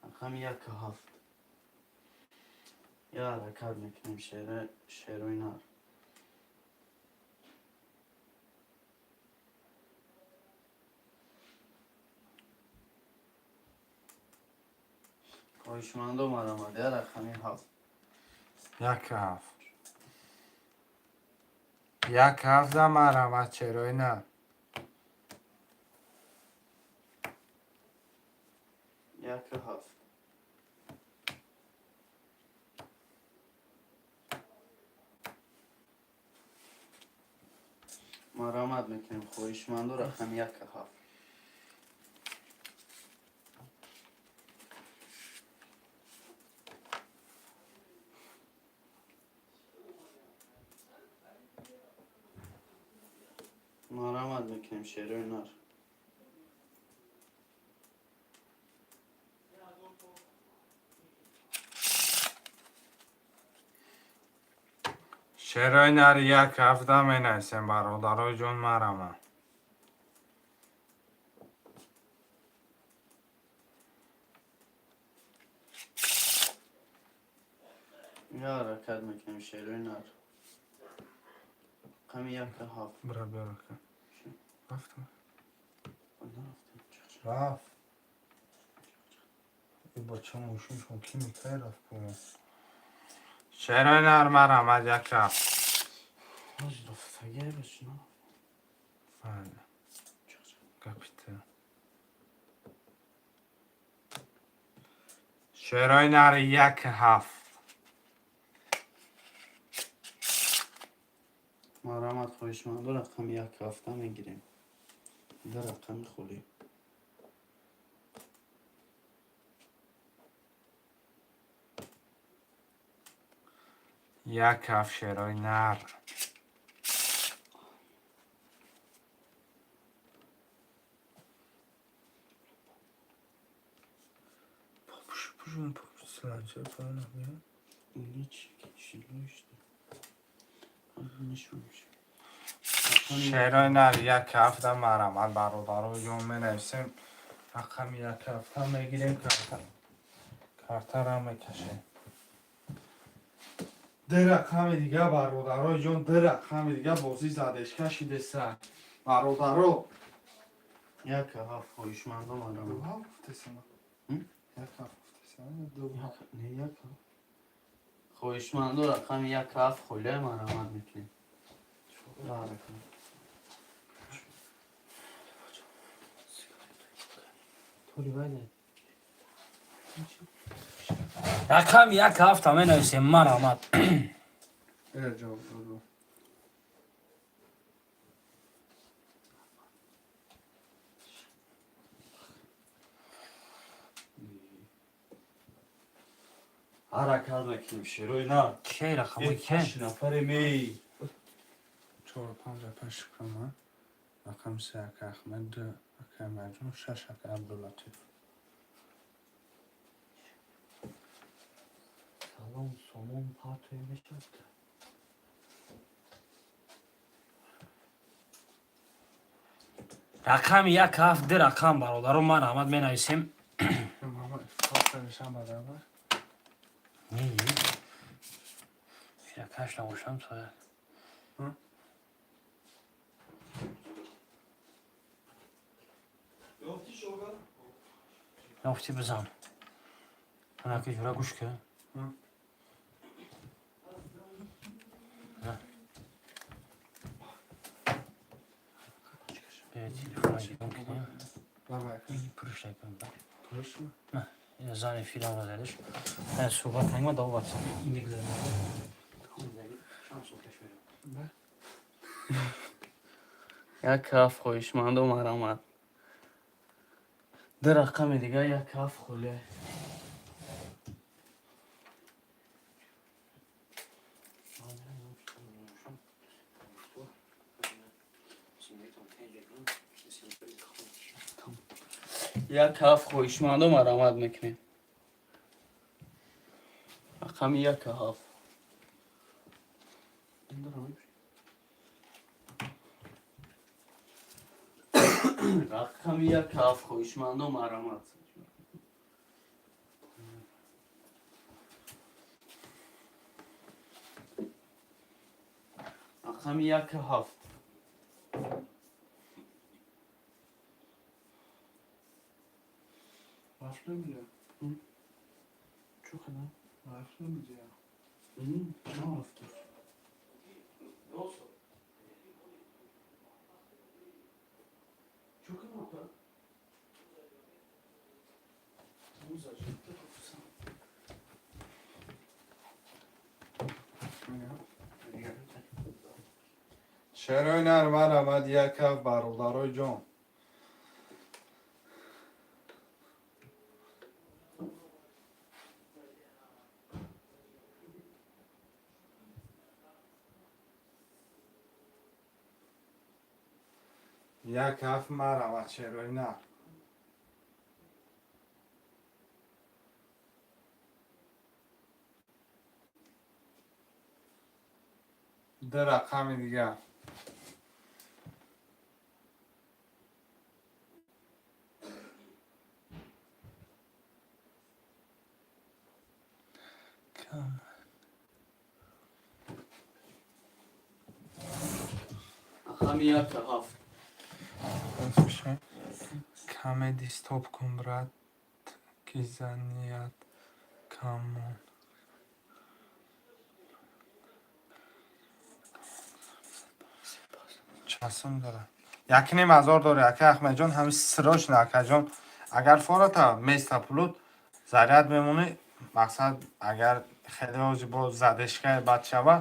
Рақами як ҳафт. Я ҳаракат мекунем, шерои нар. Хоҳишмандо, марамад. Я рақами ҳафт. Як ҳафт. Як ҳафта, марамад, шерои нар. Як ҳафт. Марамад мекунем, хоҳишмандо, рақами як ҳафт. Марамад мекунем, шерои нар. Шерои нари 1 ҳафта менависем, бародарои ҷон, марама. Я ҳаракат мекунем, шерои нар. Рақами 1 7. Бира, биёрака. Рафтам. Нарафтем. Чиқ, чиқ. Рафт. И бача мошиншон ки мекай рафт бо. Шерои нар, марамад, 1 ҳафт. Ҳоҷи рафтагия бачи на. Бале. Чиқ, чиқ. Гапита. Шерои нари 1 ҳафт. Марҳамат, хоҳишмандо, рақами 1 ҳафта мегирем. Ду рақами холӣ. 1 ҳафт, шерои нар. Пуши пушун пуши силанча поёна биё. Ҳеч чилошта. Нишон мешавад. Шерои нар 1 ҳафта, марҳамат, бародарои ҷон, менависем. Рақами 1 ҳафта мегирем, карта. Картара мекашем. Ду рақами дига, бародарои ҷон, ду рақами дига бозӣ задешка шидеса. Бародаро. 1 ҳафт, хоҳишмандо, Ду марҳамат. ҳафт гуфтесама. М? 1 ҳафт гуфтесама. Ду ҳафт. Не, 1 ҳафт. Хоҳишмандо, рақами 1 ҳафт холия, марҳамат мекунем. Ҳаракат. Тури вайда. Рақами 1 ҳафта менависем, марҳамат. Э, ҷавоб доду. Ҳаракат мекунем, шерои нар. Кей рақамои ке? Ҳашт нафаре мей. Чор, панҷ ака Шукрона. Рақами се ака Ахмед, ду акаи Марҷон, шаш ака Абдулатиф. Салом, сомон партои мешавад. Рақами 1 ҳафт, ду рақам, бародаро, марҳамат, менависем. Мама ифтихор барабар. Не, ракаш набошам то. Ҳм? Ёфти, бизан. Анаки ҷура, гӯш ка. Ҳм? На. Бе, телефона гиром кунем. Давай. Пурш накун. Пурш? Зани филм задаш. Ман суҳбат кунем, да WhatsApp мегузарам. Да? 1 ҳафт, хоҳишмандо, марҳамат. Ду рақами дига, 1 ҳафт холия. 1 ҳафт, хоҳишмандо, марҳамат мекунем. Рақами 1 ҳафт. Рақами 1 ҳафт, хоҳишмандо, марҳамат. Рақами 1 ҳафт. Рафт намеҷа. Чӯ кардам? Рафт намеҷа. Нарафтам. Чӯ кардам? Шерои нар, марҳамат, 1 ҳафт, бародарои ҷон. 1 ҳафт, марҳамат, шерои нар. Ду рақами дигар. Кам. Рақами 1 7. Комеди стоп кун, брат, ки заният камон. Часум дора. Якним ҳазор дори, ака Ахмедҷон, ҳами срочно, акаҷон. Агар фората места пулут заряд мемонӣ, мақсад, агар хеле ҳози бо задержка бад шава,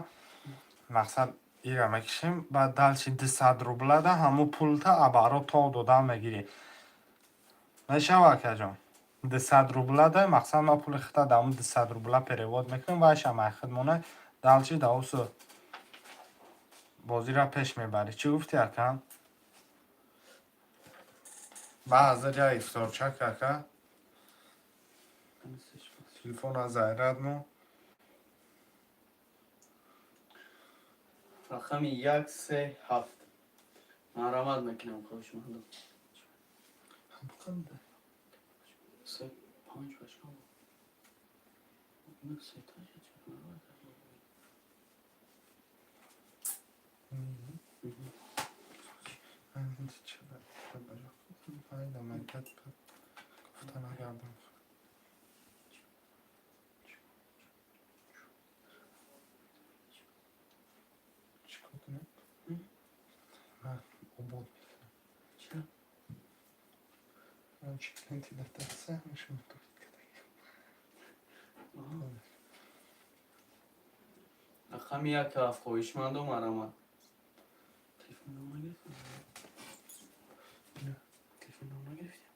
мақсад, ира мекишем, баъд дальше 200 рублада ҳамун пулта абаро то додан мегирӣ. Мешава, акаҷон? 200 рублада, мақсад, ма пули хита да ҳамун 200 рубла перевод мекунем, вайшам ай хидмона дальше даусу бозиро пеш мебарӣ. Чӣ гуфтӣ, ака? Ба ҳазир я ифторчак, ака. Телефон аз заряд мо. Рақами 1 3 7. Марамат мекунам, хоҳишмандам. 3 5 бача. Се та. Гуфта нагардам. Чӣ кор кунем? Ман обод мекунам. Чиро? Ман чӣ ленти дафтарса ҳамашон топит кардагим. Рақами 1 7, хоҳишмандам, марамат. Телефон нагирифтем? Не. Телефон нагирифтем?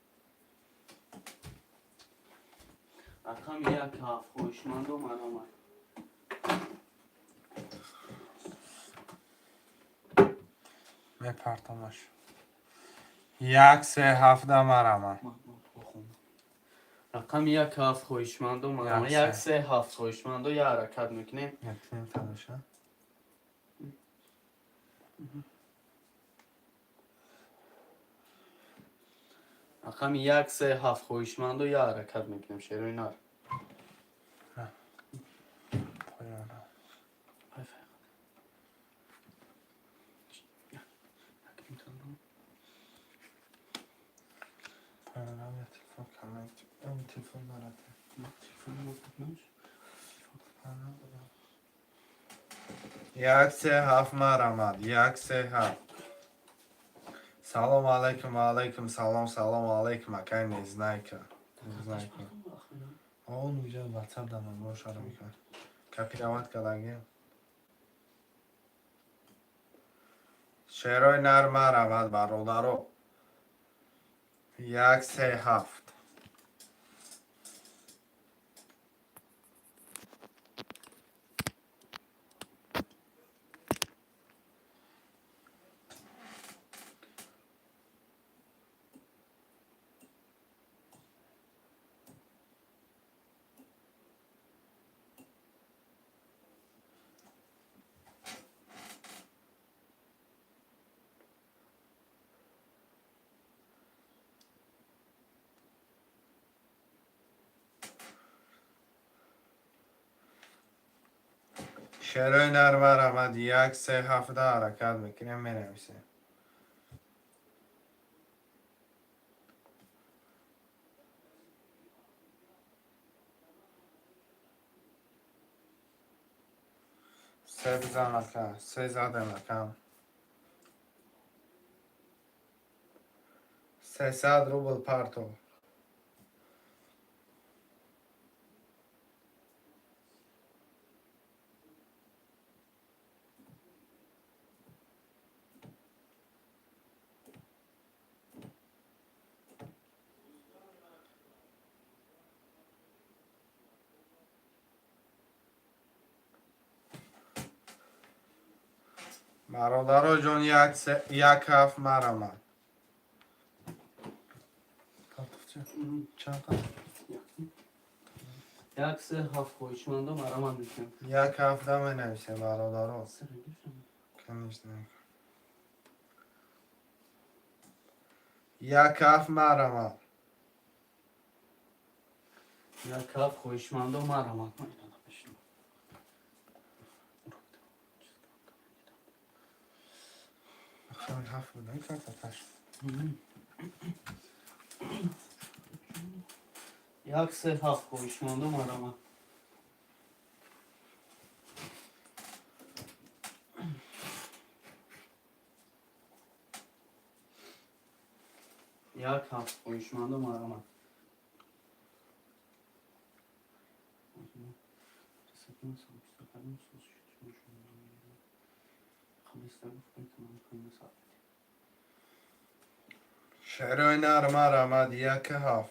Рақами 1 7, хоҳишмандам, марамат. Мепартамаш. 1 3 7 марама. Рақами 1 7, хоҳишмандам, марамат. Як, 1 3 7, хоҳишмандо, як ҳаракат мекунем. Якним тадаша. Рақами 1 3 7, хоҳишмандо, як ҳаракат мекунем, шерои нар. Поёна. Ай, фай. Як ним. Поёна я телефон камент. Ам телефон нарате. Телефон наш. 1 3 7 марамад. 1 3 7. Салом алейкум, алейкум салом, салом алейкум, акай Незнайка. Незнайка. Он уҷа WhatsApp да номер шара мекунад. Копировать кардагим. Шерои нар марамад, бародаро. 1 3 7. Шерои нар марамад, 1 3 7 ҳаракат мекунем, менависем. Се бизан, ака, се задем, ака. 300 рубл парто. Бародаро ҷон, 1 7 марамад. Партовча. Чанд қадр? 1 3 7, хоҳишмандо, марамат мекунем. 1 7 менависем, бародаро. Се гирифтем. Конечно. Як ҳафт, марҳамат. Як ҳафт, хоҳишмандо, марҳамат. Ман ина напишам. Рақами ҳафт будан карта таш. 1 3 7, хоҳишмандо, марҳамат. 1 7, хоҳишмандо, марҳамат. Шерои нар, марҳамат, 1 7.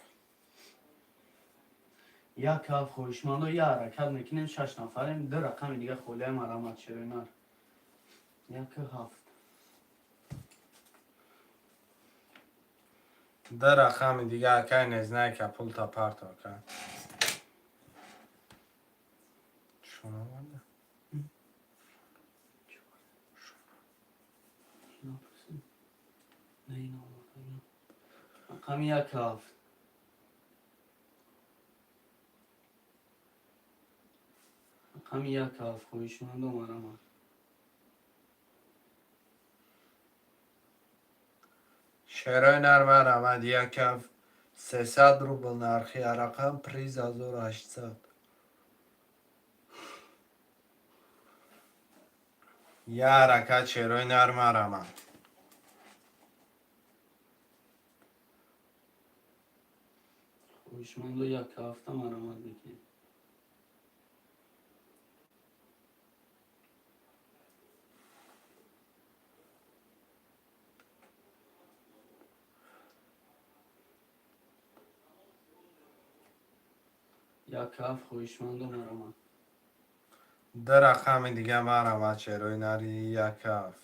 1 7, хоҳишмандо, як ҳаракат мекунем. Шаш нафарем, ду рақами дига холия. Марҳамат, шерои нар, 1 7. Ду рақами дига, акай Незнайка, пулта парто ка. Чун оварда? Не, ина оварда, ина. Рақами 1 7. Рақами 1 7, хоҳишмандо, марҳамат. Шерои нар, марҳамат, 1 7, 300 рубл нархи рақам, приз 1800. Я ҳаракат, шерои нар, марҳамат. Хоҳишмандо, 1 ҳафта марҳамат мекунем. 1 ҳафт, хоҳишмандо, марҳамат. Ду рақами дига, марҳамат, шерои нари, 1 7.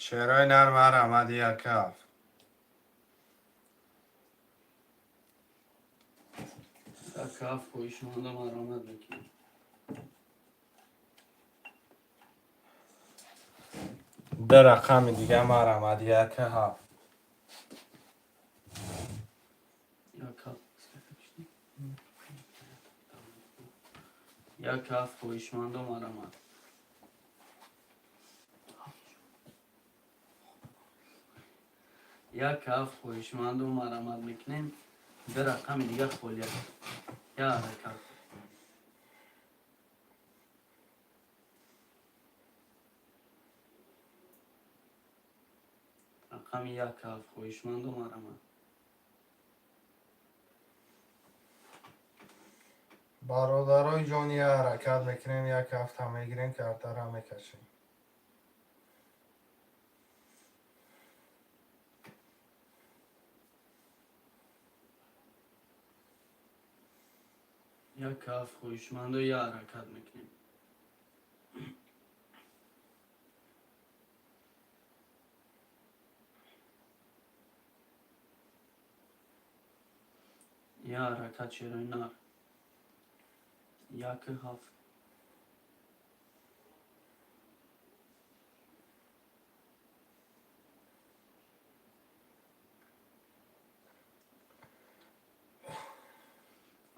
Шерои нар, марҳамат, 1 7. 1 ҳафт, хоҳишмандо, марҳамат мекунем. Ду рақами дига, марҳамат, 1 7. 1 ҳафт, 1 ҳафт, хоҳишмандо, марҳамат. 1 ҳафт, хоҳишмандо, марҳамат мекунем. Ду рақами дига холия. Як ҳаракат. Рақами 1 ҳафт, хоҳишмандо, марҳамат. Бародарои ҷон, я ҳаракат мекунем, 1 ҳафта мегирем, картара мекашем. 1 ҳафт, хоҳишмандо, як ҳаракат мекунем. Як ҳаракат, шерои нар, 1 ҳафт.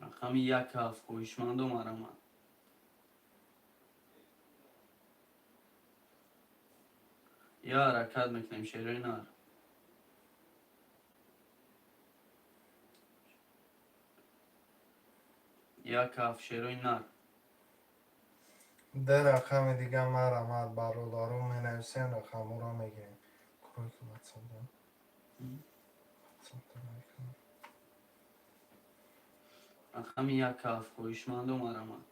Рақами 1 ҳафт, хоҳишмандо, марҳамат. Як ҳаракат мекунем, шерои нар. 1 ҳафт, шерои нар. Ду рақами дига, марҳамат, бародаро, менависем, рақамҳоро мегирем. Курой ки ватсап да. Ватсап да мекунам. Рақами 1 ҳафт, хоҳишмандо, марҳамат.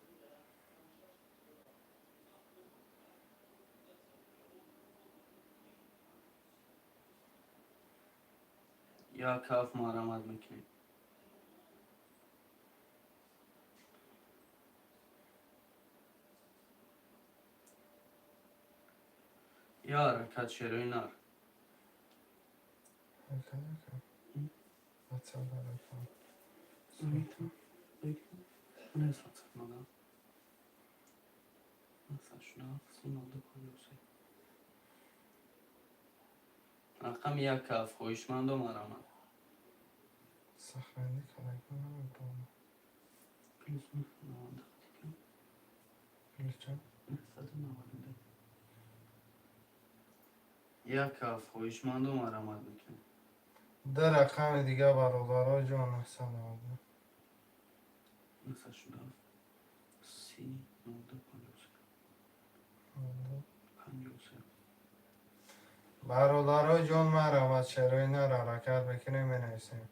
1 ҳафт марҳамат мекунем. Як ҳаракат, шерои нар. Ҳаракат. WhatsApp ҳаракат. Бинавис WhatsApp мада. 987 30 02 53. Рақами 1 7, хоҳишмандо, марҳамат. Сохранить карда намедонам. Плюс 90. Плюс чанд? 992. 1 7, хоҳишмандо, марҳамат мекунем. Ду рақами дига, бародаро ҷон, 992. 987 30 02 53. 53. Бародаро ҷон, марҳамат, шерои нар ҳаракат мекунем, менависем.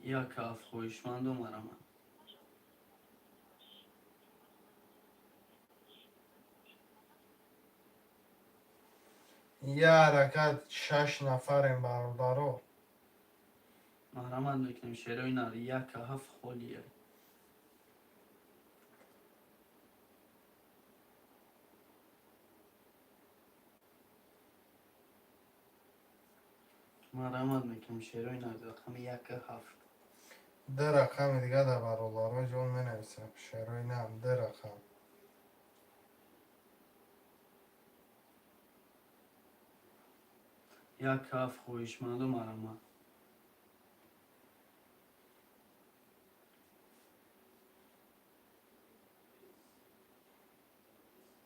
1 7, хоҳишмандо, марҳамат. Я ҳаракат, шаш нафарем, бародаро. Марҳамат мекунем, шерои нар, 1 7 холия. Марҳамат мекунем, шерои нар, рақами 1 7. Ду рақами дига да, бародаро ҷон, менависем, шерои нар, ду рақам. 1 7, хоҳишманду, марҳамат.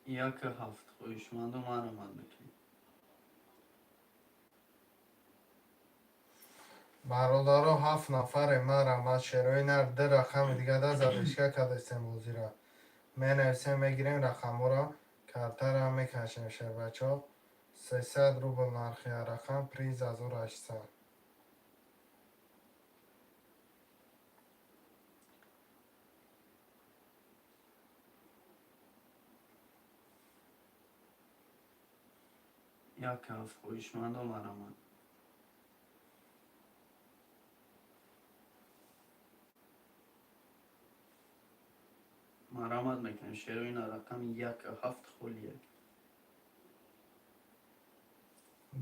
1 7, хоҳишманду, марҳамат мекунем. Бародаро, ҳафт нафарем, марҳамат, шерои нар, ду рақами дига да задержка кардастем бозира. Менависем, мегирем рақамҳоро, картара мекашем, шербачо. 300 рубл нархи рақам, приз 1800. 1 7, хоҳишманду, марҳамат. Марҳамат мекунем, шерои нар, рақами 1 7 холия.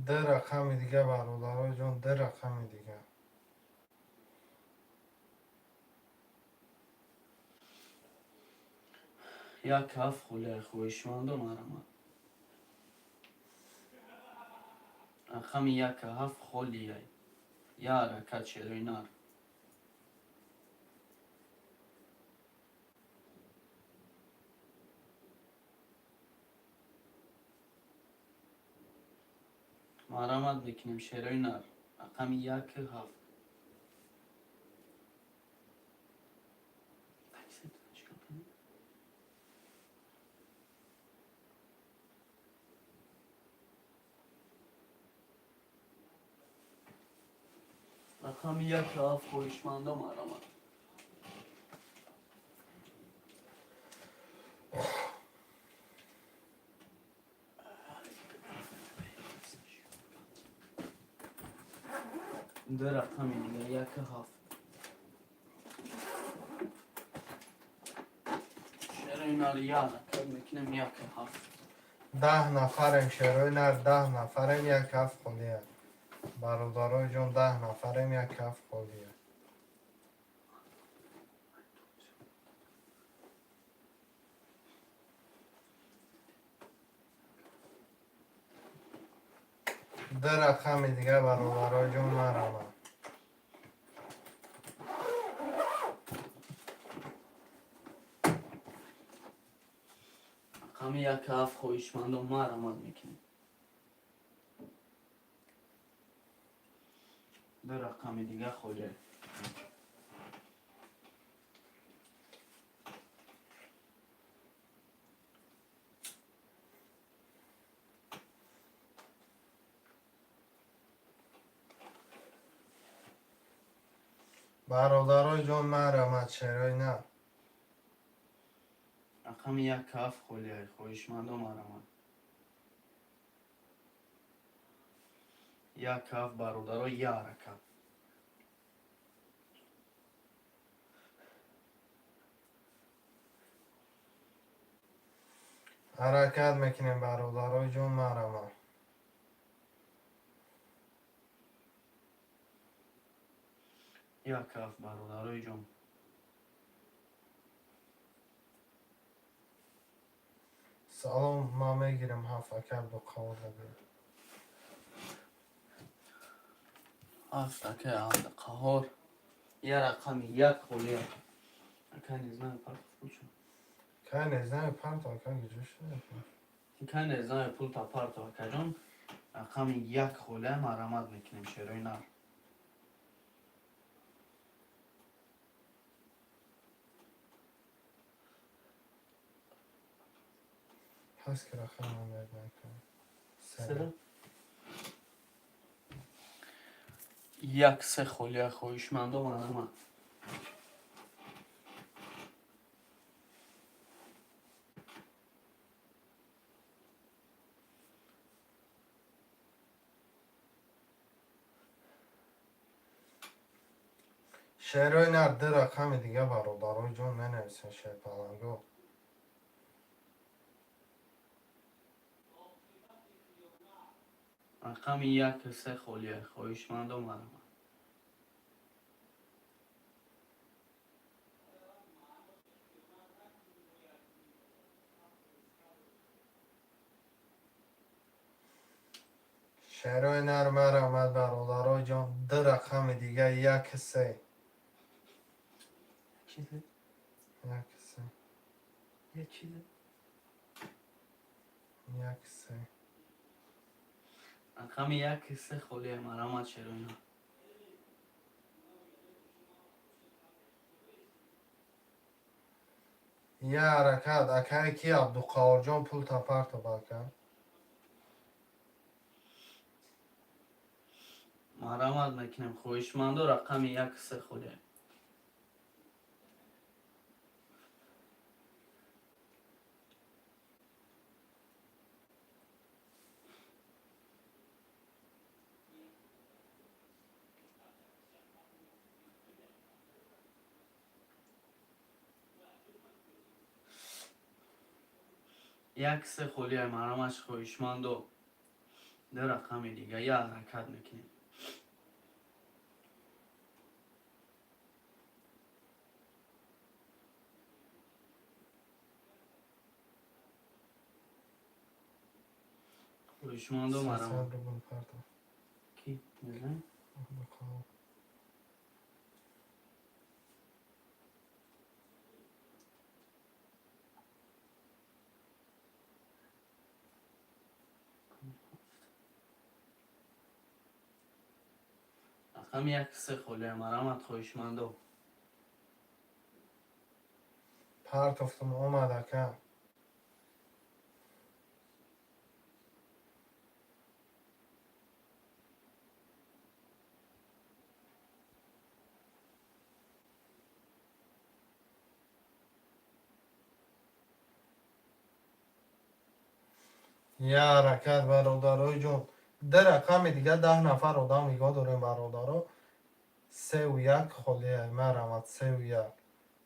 Ду рақами дига, бародаро ҷон, ду рақами дига. 1 7 холия, хоҳишманду, марҳамат. Рақами 1 7 холия. Я ҳаракат, шерои нар. Марҳамат мекунем, шерои нар, рақами 1 7. Чикор кунем? Рақами 1 7, хоҳишмандо, марҳамат. Ду рақами дига, 1 7. Шерои нар, я ҳаракат мекунем, 1 7. 10 нафарем, шерои нар, 10 нафарем, 1 7 холия. Бародарои ҷон, 10 нафарем, 1 7 холия. Ду рақами дига, бародарои ҷон, марҳамат. Рақами 1 7, хоҳишмандо, марҳамат мекунем. Ду рақами дига холия. Бародарои ҷон, марҳамат, шерои нар. Рақами 1 7 холия, хоҳишмандо, марҳамат. 1 7, бародаро, я ҳаракат. Ҳаракат мекунем, бародарои ҷон, марама. Як ҳафт, бародарои ҷон. Салом, ман мегирам ҳафт, ака Абдуқаҳор дабир. Ҳафт, акай Абдуқаҳор. Я рақами як холия. Акай не знаю, парт включен. Кай не знаю, парто, ака, куҷо шуда? Акай не знаю, пулта парто, акаҷон. Рақами як холия, марамат мекунем, шерои нар. Ҳаст ки рақам мегӯям. Сера? Як се холия, хоҳишмандо, марамат. Шерои нар, ду рақами дига, бародарои ҷон, менависем, шерпаланго. Рақами як се холия, хоҳишмандо, марамат. Шерои нар, марамат, бародарои ҷон, ду рақами дига, як се. Чизе? Як се. Я чизе? Як се. Рақами як се холия, марамат, шерои нар. Я ҳаракат, акае ки Абдуқаҳорҷон, пулта парто, бака. Марамат мекунем, хоҳишмандо, рақами як се холия. Як се холия, марамаш, хоҳишмандо. Ду рақами дига, я ҳаракат мекунем. Хоҳишмандо, марамат. 300 рубл парто. Ки? Не знаю. Абдуқаҳор. Рақами як се холия, марамат, хоҳишмандо. Партофтум, омад, ака. Я ҳаракат, бародарои ҷон, ду рақами дига, 10 нафар одам нигоҳ дорем, бародаро. Севу як холия, марамат, севу як.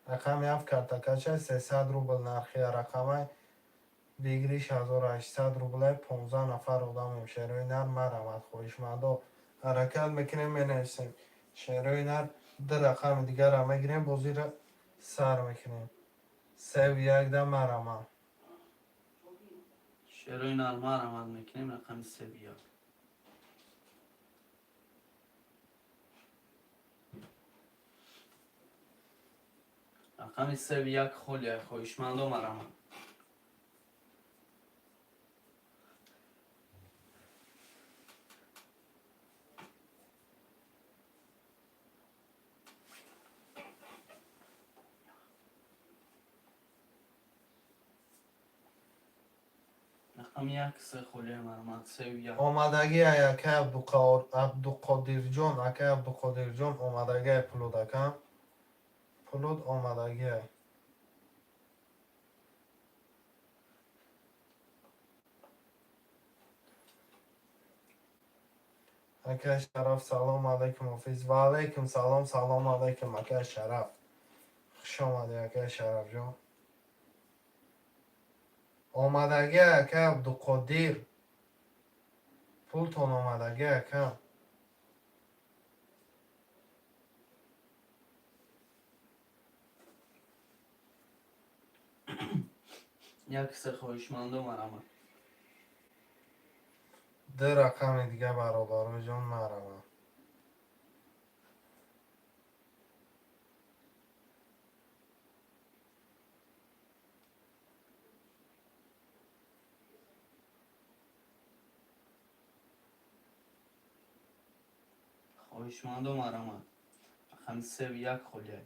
Рақами ҳафт картакача, 300 рубл нархи рақамай, выигрыш 1800 рублай. 15 нафар одамем, шерои нар, марамат, хоҳишмандо. Ҳаракат мекунем, менависем, шерои нар, ду рақами дигарро мегирем, бозиро сар мекунем. Севу якда, марамат. Шерои нар, марамат мекунем, рақами севу як. Рақами севу як холия, хоҳишмандо, марамат. Рақами як се холия, марамат, севу як. Омадагӣ ай, акай Абдуқодирҷон, акай Абдуқодирҷон, омадагӣ ай пулуд, ака, пулуд омадагӣ ай. Акай Шараф, салом алайкум, офис. Ва алайкум салом, салом алайкум, акай Шараф, хуш омадӣ, акай Шарафҷон. Омадагӣ, ака Абдуқодир, пултон омадагӣ, ака. Як се, хоҳишмандо, марҳамат. Ду рақами дига, бародароҷон, маравам. Хоҳишмандо, марҳамат. Рақами севу як холия.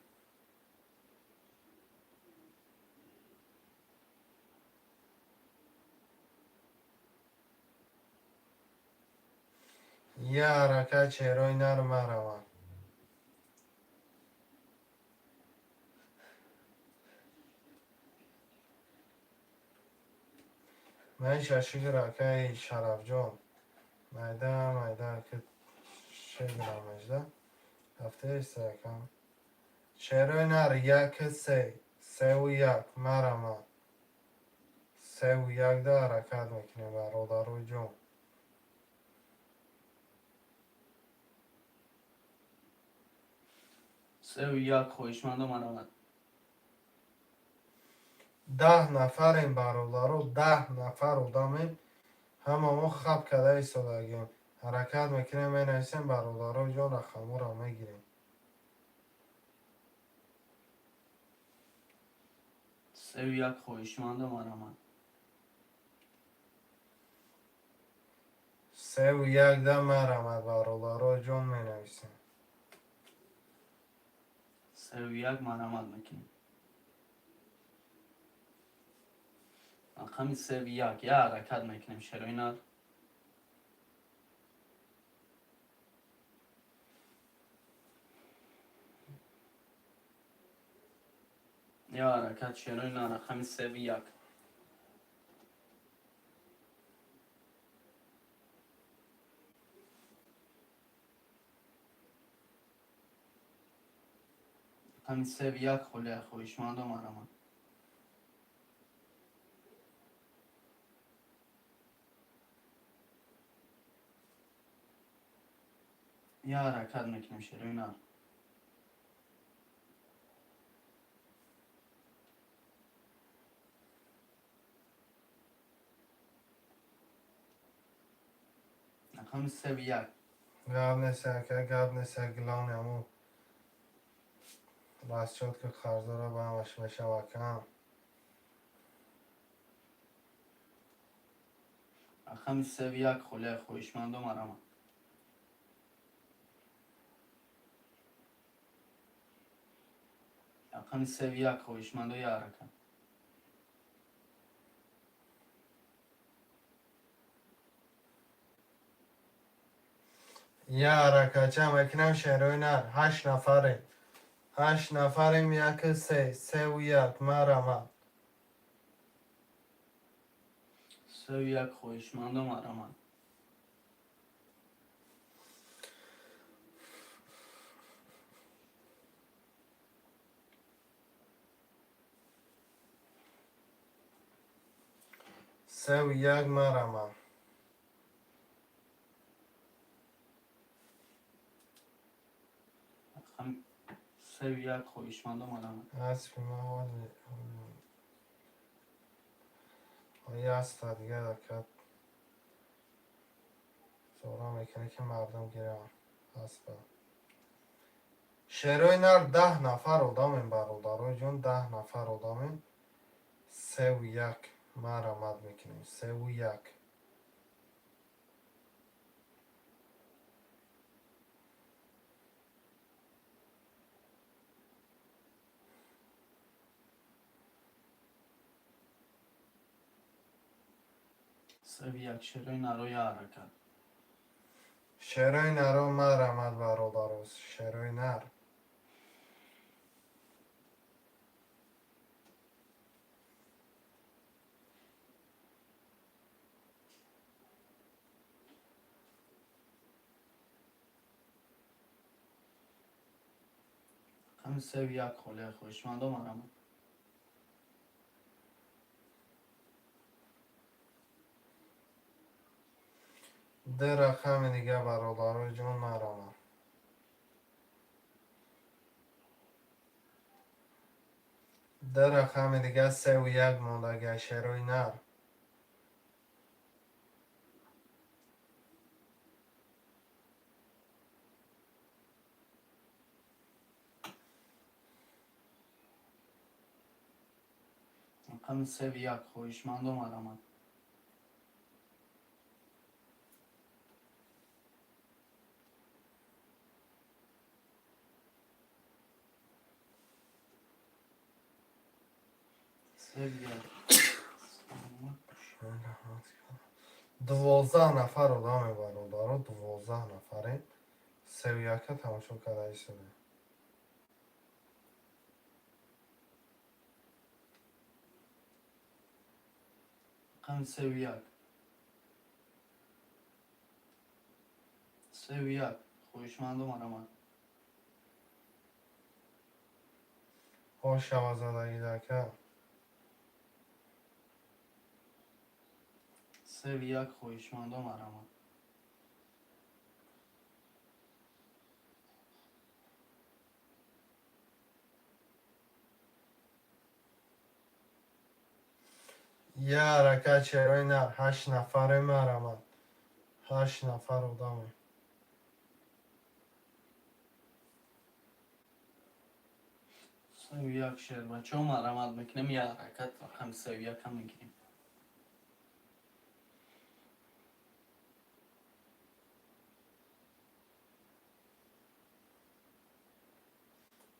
Я ҳаракат, чеҳрои нарм, маравам. Маиша, шукр, акаи Шарафҷон. Майда майда ки шеграмажда ҳафтаеста, акам. Шерои нар, як се, севу як, марама. Севу якда ҳаракат мекунем, бародарои ҷон. Севу як, хоҳишмандо, марҳамат. 10 нафарем, бародаро, 10 нафар одамем. Ҳама мо хаб карда истодагем. Ҳаракат мекунем, менависем, бародарои ҷон, рақамҳоро мегирем. Севу як, хоҳишмандо, марҳамат. Севу якда марамад, бародарои ҷон, менависем. Севу як, марҳамат мекунем. Рақами севу як, я ҳаракат мекунем, шерои нар. Я ҳаракат, шерои нар, рақами севу як. Рақами севу як холия, хоҳишмандо, марҳамат. Я ҳаракат мекунем, шерои нар. Рақами севу як. Гап нест, ака, гап нест. Главное, ҳамун расчёт ки қарзора ба ҳамаш мешава, акам. Рақами севу як холия, хоҳишмандо, марҳамат. Рақами севу як, хоҳишмандо, я ҳаракат. Я ҳаракатча мекунам, шерои нар. 8 нафарем, 8 нафарем. Яку се, севу як, марамад. Севу як, хоҳишмандо, марҳамат. Севу як, марамад. Рақами севу як, хоҳишмандо, марҳамат. Аспи ма ҳоли аста дига ҳаракат зора мекунӣ, ки мардум гиранд аспа. Шерои нар, 10 нафар одамем, бародарои ҷон, 10 нафар одамем. Севу як марамад мекунем, севу як. Севу як, шерои наро, я ҳаракат. Шерои наро, марамад, бародаро, шерои нар. Рақами севу як холия, хоҳишмандо, марҳамат. Ду рақами дига, бародарои ҷон, марамад. Ду рақами дига, севу як мондагиа, шерои нар. Рақами севу як, хоҳишмандо, марамад. Севу як. Саломат бош. 12 нафар одаме, бародаро, 12 нафарем, севу яка тамошо карда истодаем. Рақами севу як. Севу як. Хоҳишмандо, марамад. Хош шавазадагидака. Севу як, хоҳишмандо, марамад. Я ҳаракат, шерои нар. Ҳашт нафаре, марамад, ҳашт нафар одаме. Севу як, шербачаҳо, марамат мекунем. Я ҳаракат, рақами севу якам мегирем.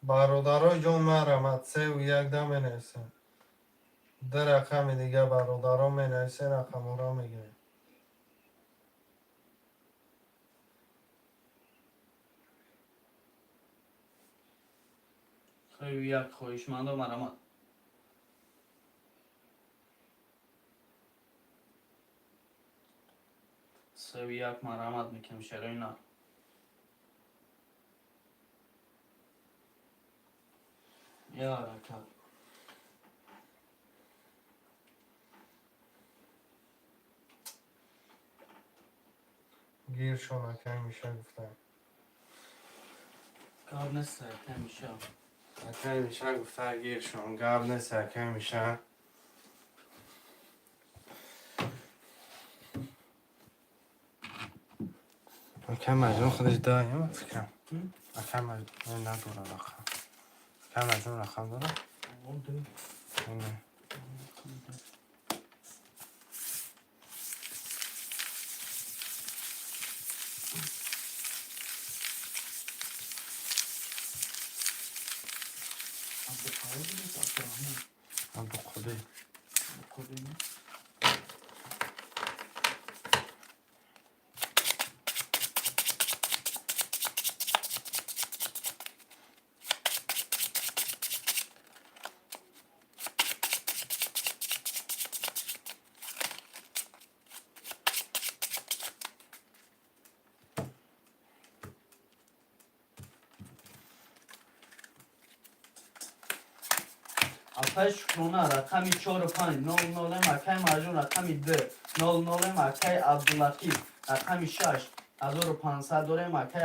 Бародарои ҷон, марамад, севу як да менависем. Ду рақами дига, бародаро, менависем, рақамҳоро мегирем. Севу як, хоҳишмандо, марамат. Севу як, марамат мекунем, шерои нар. Я ҳаракат. Гиршон, акай Миша гуфтам. Гап нест, акай Миша. Акай Миша гуфта, гиршон, гап нест, акай Миша. Акай Маҷнун худаш даем, фикрам. Акай Маҷнун надора рақам. Акай Маҷнун рақам дора? Не. Абдуқодир, Абдурахмон. Абдуқодир. Абдуқодир, не? Апай Шукрона, рақами чору панҷ нол нолем. Акай Марҷон, рақами д нол нолем. Акай Абдулатиф, рақами 6500 дорем. Акай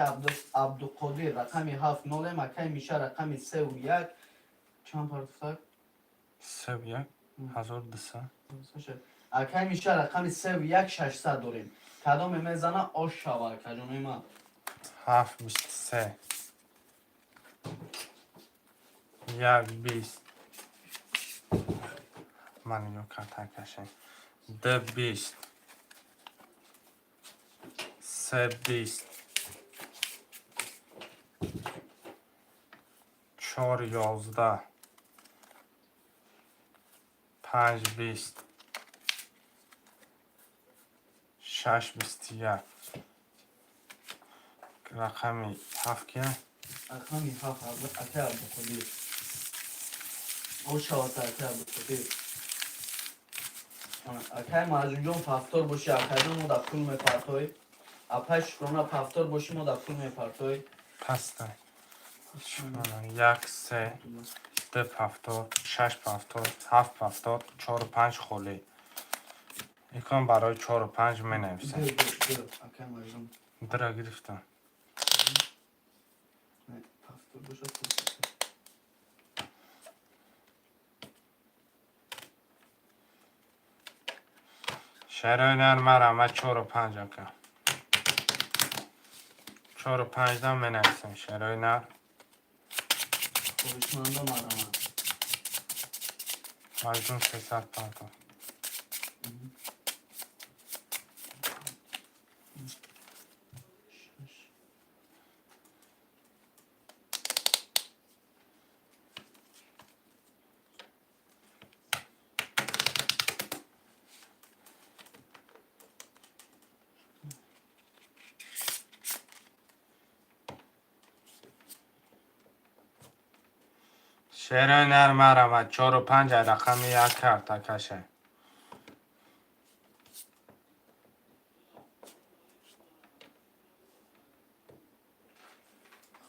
Абдуқодир, рақами ҳафт нолем. Акай Миша, рақами севу як. Чанд партуфтак? Севу як, 1200. Акай Миша, рақами севу як, 600 дорем. Кадоме мезана, ош шава, акаҷонои ман. Ҳафт 23, як 20. Ман инҷо карта кашем. Д 20, се 20, чор 11, панҷ 20, шаш 21. Рақами ҳафт кия? Рақами ҳафт, акай Абдуқодир. Ош шавад, акай Абдуқодир. Акай Маҷнунҷон, повтор боши, акайҷон, мо дар пул мепартой. Апай Шукрона, повтор боши, мо дар пул мепартой. Паста як, се, ду повтор, шаш повтор, ҳафт повтор, чору панҷ холӣ. Икон барои чору панҷ менависем. Ду, ду, ду, акай Маҷнун. Дра гирифтам. Не, повтор бошад, пурсид. Шерои нар марама чору панҷ, ака. Чору панҷда менависем шерои нар. Хоҳишмандо, марҳамат. Маҷнун, 300 парто. Шаш. Шерои нар марама чору панҷ, рақами як карта каше.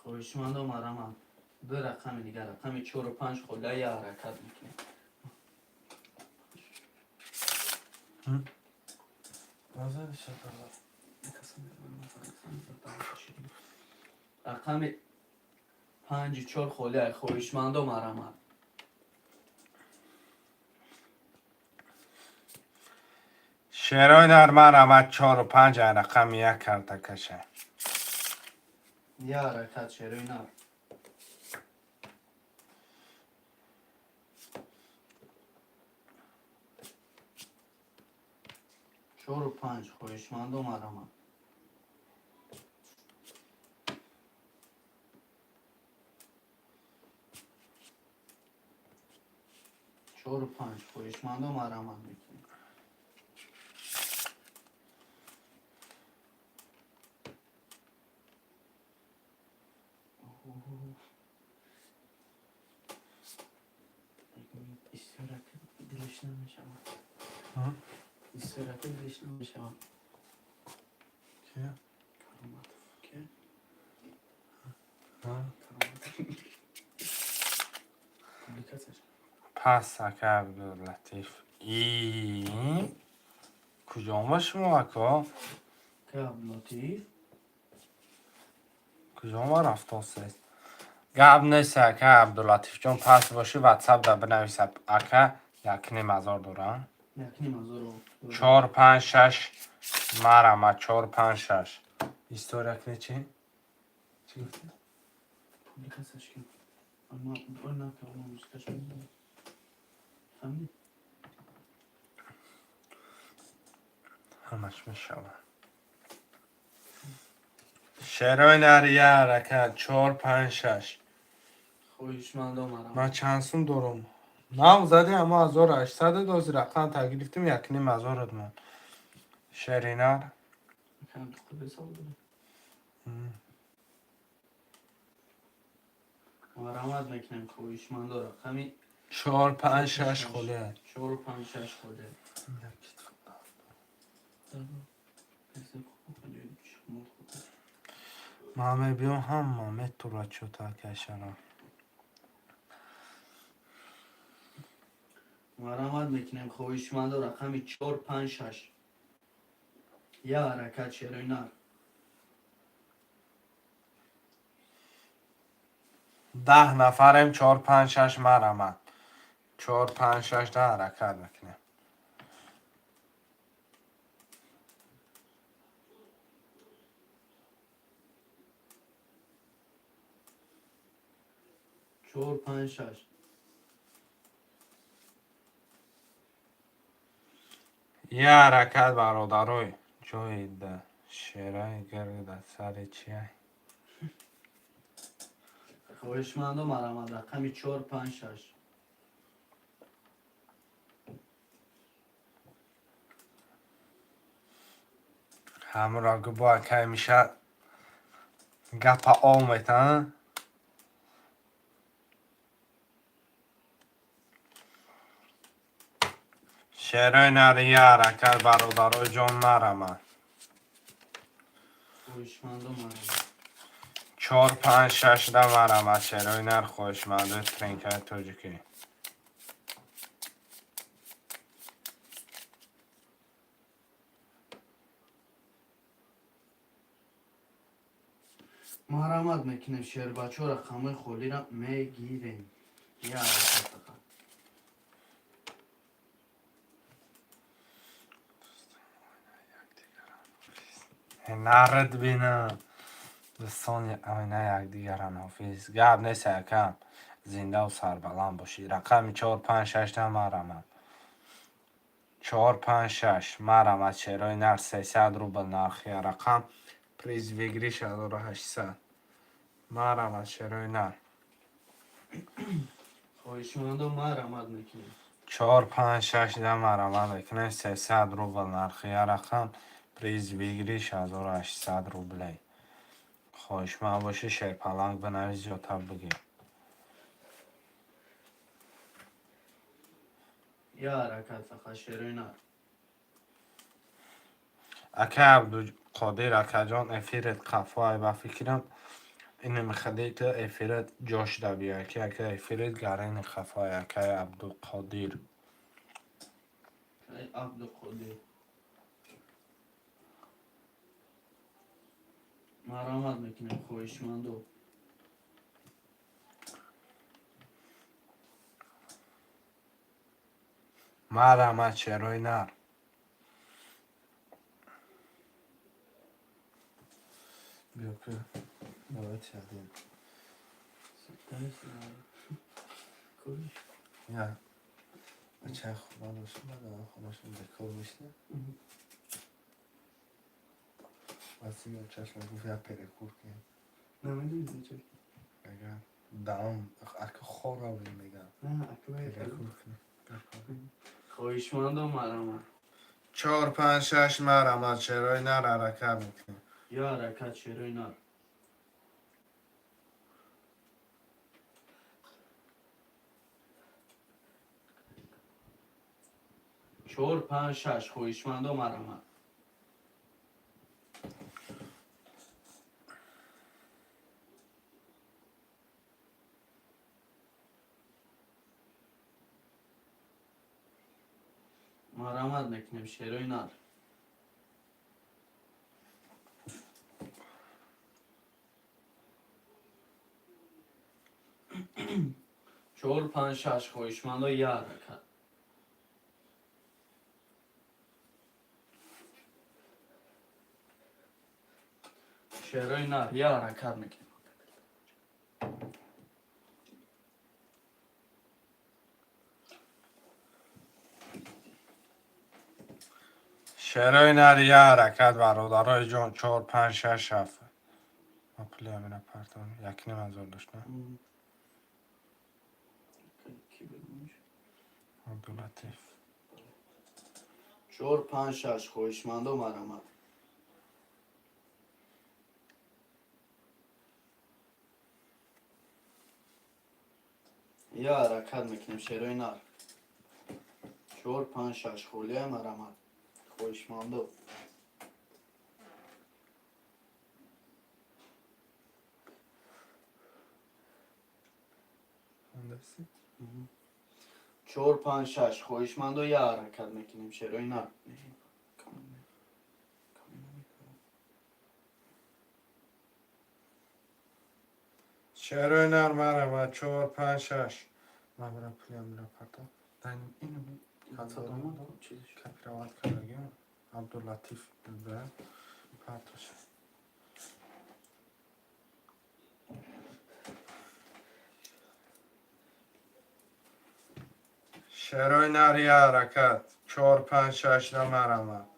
Хоҳишмандо, марҳамат. Ду рақами дигар, рақами чору панҷ холия, я ҳаракат мекунем. Назари шакала. Рақами панҷи чор холия, хоҳишмандо, марҳамат. Шерои нар марама чору панҷ, рақами як карта каше. Я ҳаракат, шерои нар. Чору панҷ, хоҳишмандо, марҳамат. Чору панҷ, хоҳишмандо, марҳамат мекунем. Исторака дилаш намешавад. Исторака дилаш намешавад. Кия? Кароматов. Ке? Ҳа? Кароматов. Публикатсияш. Пас, ака Абдуллатиф. И куҷо ба шумо, ако? Ка Абдуллатиф? Куҷо ма рафтосест? Гап нест, ака Абдуллатифҷон, пас бошӣ, ватсап да бинавис, ака, 1,5 ҳазор дора. 1,5 ҳазор. Чор панҷ шаш марама, чор панҷ шаш. История кне чи? Чӣ гуфтӣ? Публикатсияш кун. Ама ой нака, ама музикаш мезанам. Фаҳмидӣ? Ҳамаш мешавад. Шерои нар, я ҳаракат, чор панҷ шаш. Хоҳишмандо, марҳамат. Ман чанд сум дорум? Нав зади, ама 1800 дози рақам та гирифтим, 1,5 ҳазорат мон. Шеринар. Акам худ ҳисоб дорӣ. Марҳамат мекунем, хоҳишмандо, рақами Чор панҷ шаш холия. Чору панҷ шаш холия. Ман мебиём, ҳама метура чӯта кашара. Марҳамат мекунем, хоҳишмандо, рақами чор панҷ шаш. Я ҳаракат, шерои нар. 10 нафарем, чор панҷ шаш марама. Чор панҷ шаш да ҳаракат мекунем. Чор панҷ шаш. Я ҳаракат, бародарой. Ҷои да шераи гирда сари чия? Хоҳишмандо, марҳамат, рақами чор панҷ шаш. Ҳамро губо, акай миша гапа ов метан. Шерои нар, я ҳаракат, бародарой ҷон, марама. Хоҳишмандо, марҳамат. Чор панҷ шаш да марама, шерои нар, хоҳишмандои тренкаи тоҷикӣ. Марҳамат мекунем, шербачо, рақамҳои холиро мегирем. Я ҳаракат фақат. Нарад бина. Дӯстони оина якдигаран ҳофиз. Гап нест, акам. Зиндаву сарбаланд бошӣ. Рақами чор панҷ шашта марамад. Чор панҷ шаш марамад, шерои нар, 300 рубл нархи рақам. Приз выигрыш 1800. Марамад, шерои нар. Хоҳишмандо, марҳамат мекунем. Чор панҷ шаш да марамад мекунем, 300 рубл нархи рақам. Приз выигрыш 1800 рублей. Хоҳишманд бошӣ, шерпаланг бинавис, зиёдтар бигир. Я ҳаракат фақат, шерои нар. Ака Абдуқодир, акаҷон, эфирет қафоай, ба фикрам инам хеле эфирет ҷошда биёй, ки ака эфирет гарени қафоай, акаи Абдуқодир. Ай Абдуқодир. Марҳамат мекунем, хоҳишмандо. Марҳамат, шерои нар. Биё, ки давайте один. Я бачаи хона доштам, баъд хонашон бекор мешидем. Баъд сино чашма гуфт, я перекур кунем. Намедонӣ чӣ? Мегам даом ака хора будем, мегам. На, ака. Перекур кунем. Хоҳишмандо, марҳамат. Чор панҷ шаш марҳамат, шерои нар, ҳаракат мекунем. Я ҳаракат, шерои нар. Чор панҷ шаш, хоҳишмандо, марҳамат. Марҳамат мекунем, шерои нар. Чор панҷ шаш, хоҳишмандо, я ҳаракат. Шерои нар, я ҳаракат мекунем. Шерои нар, я ҳаракат, бародарои ҷон, чор панҷ шаш ҳафт. Ма пули ҳамина партом 1,5 ҳазор дошт, на? Абдулатиф. Чор панҷ шаш, хоҳишмандо, марҳамат. Я ҳаракат мекунем, шерои нар. Чор панҷ шаш, холия, марҳамат, хоҳишмандо. Хондаси? Чор панҷ шаш, хоҳишмандо, я ҳаракат мекунем, шерои нар. Шерои нар, марҳамат, чор панҷ шаш. Ман бира пули ҳамина партом. Ин копировать кардагим. Абдулатиф да партош. Шерои нар, я ҳаракат, чор панҷ шаш да марҳамат.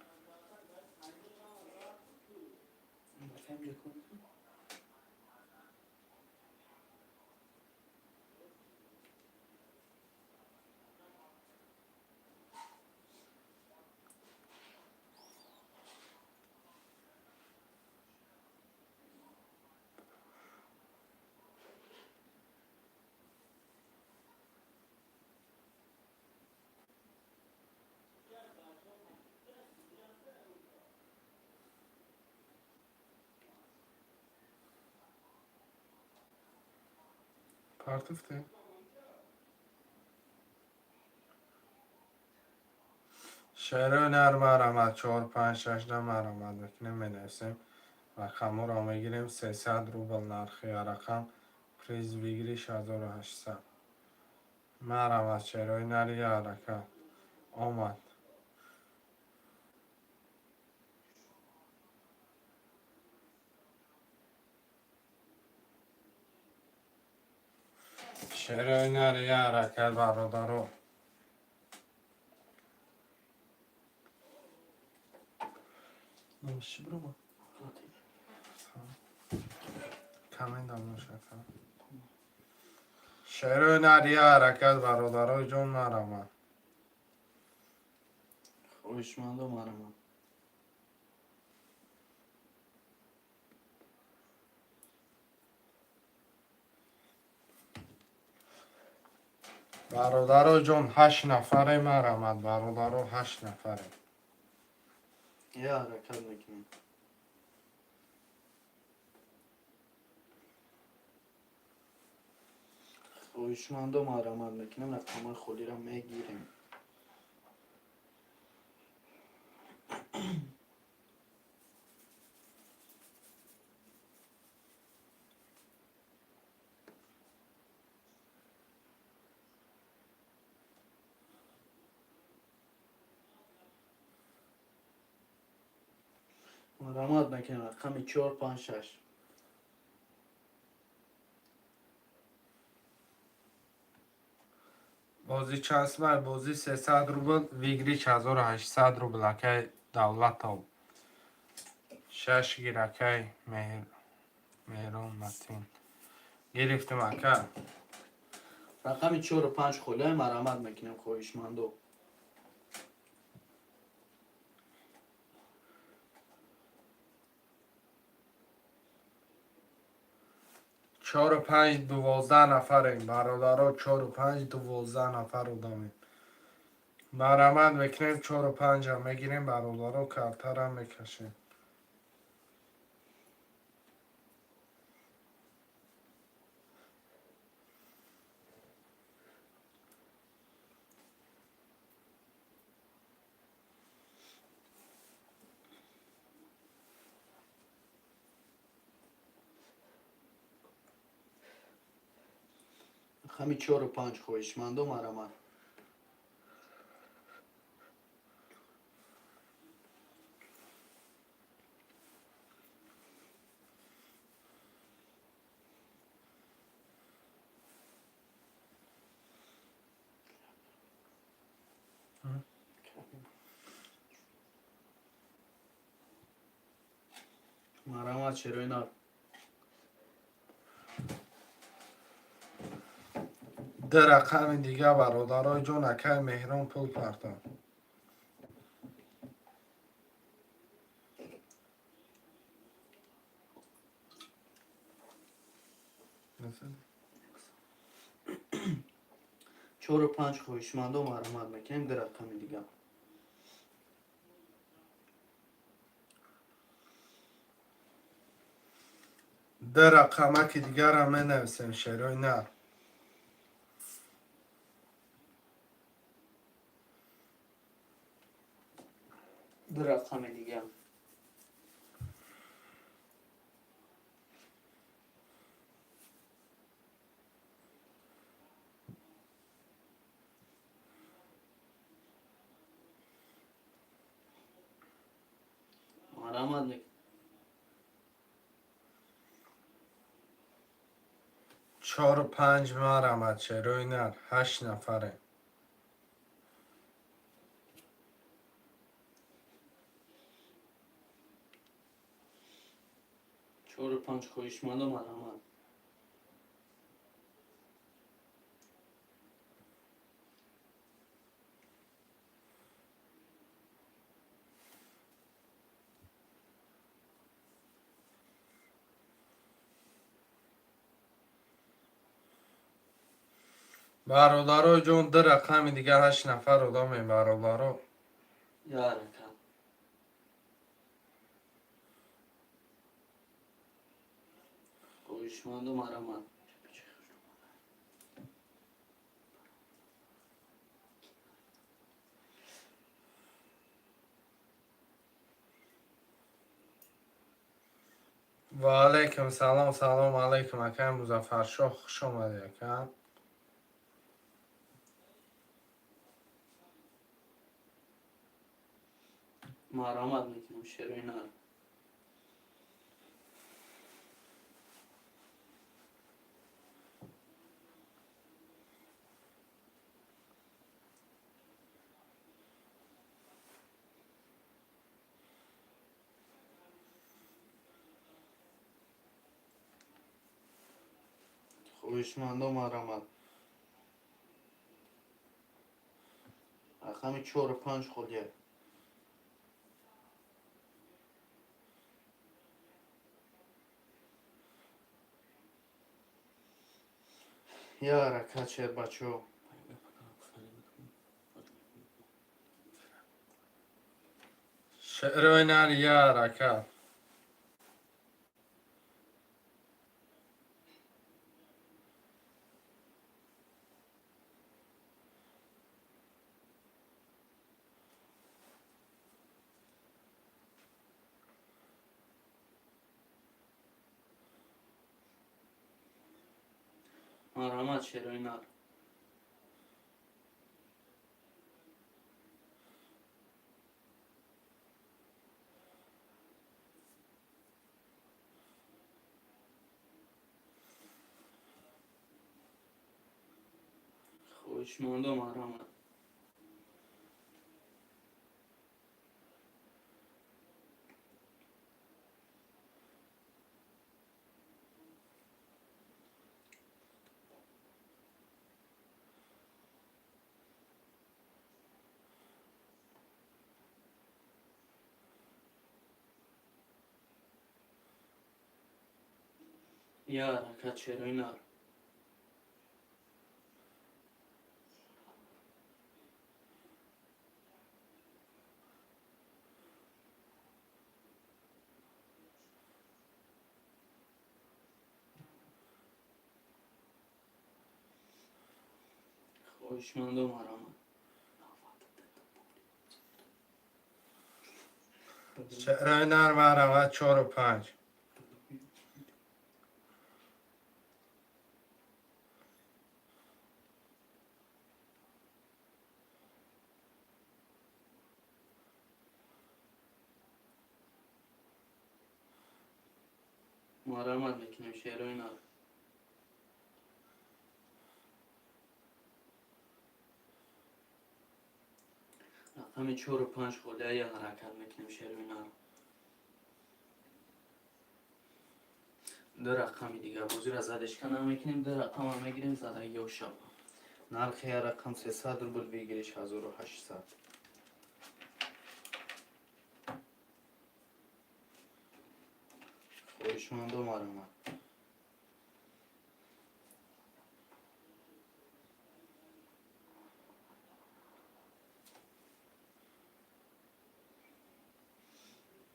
Партуфте. Шерои нар, марҳамат, чор панҷ шаш да марҳамат мекунем, менависем. Рақамҳоро мегирем. 300 рубл нархи рақам, приз выигрыш 1800. Марҳамат, шерои нари, ҳаракат омад. Шерои нари, ҳаракат, бародаро. Чӣ бирома? Камендам ношака. Шерои нари, ҳаракат, бародарои ҷон, марҳамат. Хоҳишмандо, марҳамат. Бародаро ҷон, ҳашт нафаре, марҳамат, бародаро, ҳашт нафаре. Я ҳаракат мекунем. Хоҳишмандо, марҳамат мекунем, рақамҳои холиро мегирем. Марҳамат мекунем, рақами чор, панҷ, шаш. Бозӣ чанд сумай? Бозӣ 300 рубл, выигрыш 1800 рубл, акай Давлатов. Шаш гир, акай Меҳрон Матин. Гирифтем, ака. Рақами чору панҷ холиҳои, марҳамат мекунем, хоҳишмандо. Чору панҷ, 12 нафарем, бародаро, чору панҷ, 12 нафар одамем. Марҳамат мекунем, чору панҷам мегирем, бародаро, картарам мекашем. Рақами чору панҷ, хоҳишмандо, марҳамат. Марҳамат, шерои нар. Ду рақами дига, бародарои ҷон, акай Меҳрон пул партон. Чору панҷ, хоҳишмандо, марҳамат мекунем, ду рақами дига. Ду рақамаки дигарам менависем, шерои нар. Ду рақами дига. Марҳамат мекунем. Чору панҷ, марҳамат, шерои нар, ҳашт нафарем. Чору панҷ, хоҳишмандо, марҳамат. Бародарои ҷон, ду рақами дига, ҳашт нафар одамем, бародаро. Я ҳаракат. Хоҳишмандо, марҳамат. Ва алайкум салом, салом алайкум, акай Музаффаршоҳ, хуш омадӣ, ака. Марҳамат мекунам, шерои нар. Хоҳишмандо, марҳамат. Рақами чору панҷ холия. Я ҳаракат, шербачо. Шерои нар, я ҳаракат. Марҳамат, шерои нар. Хоҳишмандо, марҳамат. Я ҳаракат, шерои нар. Хоҳишмандо, марҳамат. Шерои нар, марҳамат, чору панҷ. Марҳамат мекунем, шерои нар. Рақами чору панҷ холия, я ҳаракат мекунем, шерои нар. Ду рақами дигар бозиро задешка намекунем, ду рақама мегирем, задагиё шаб. Нархи ҳар рақам 300 рубл, выигрыш 1800. Хоҳишмандо, марҳамат.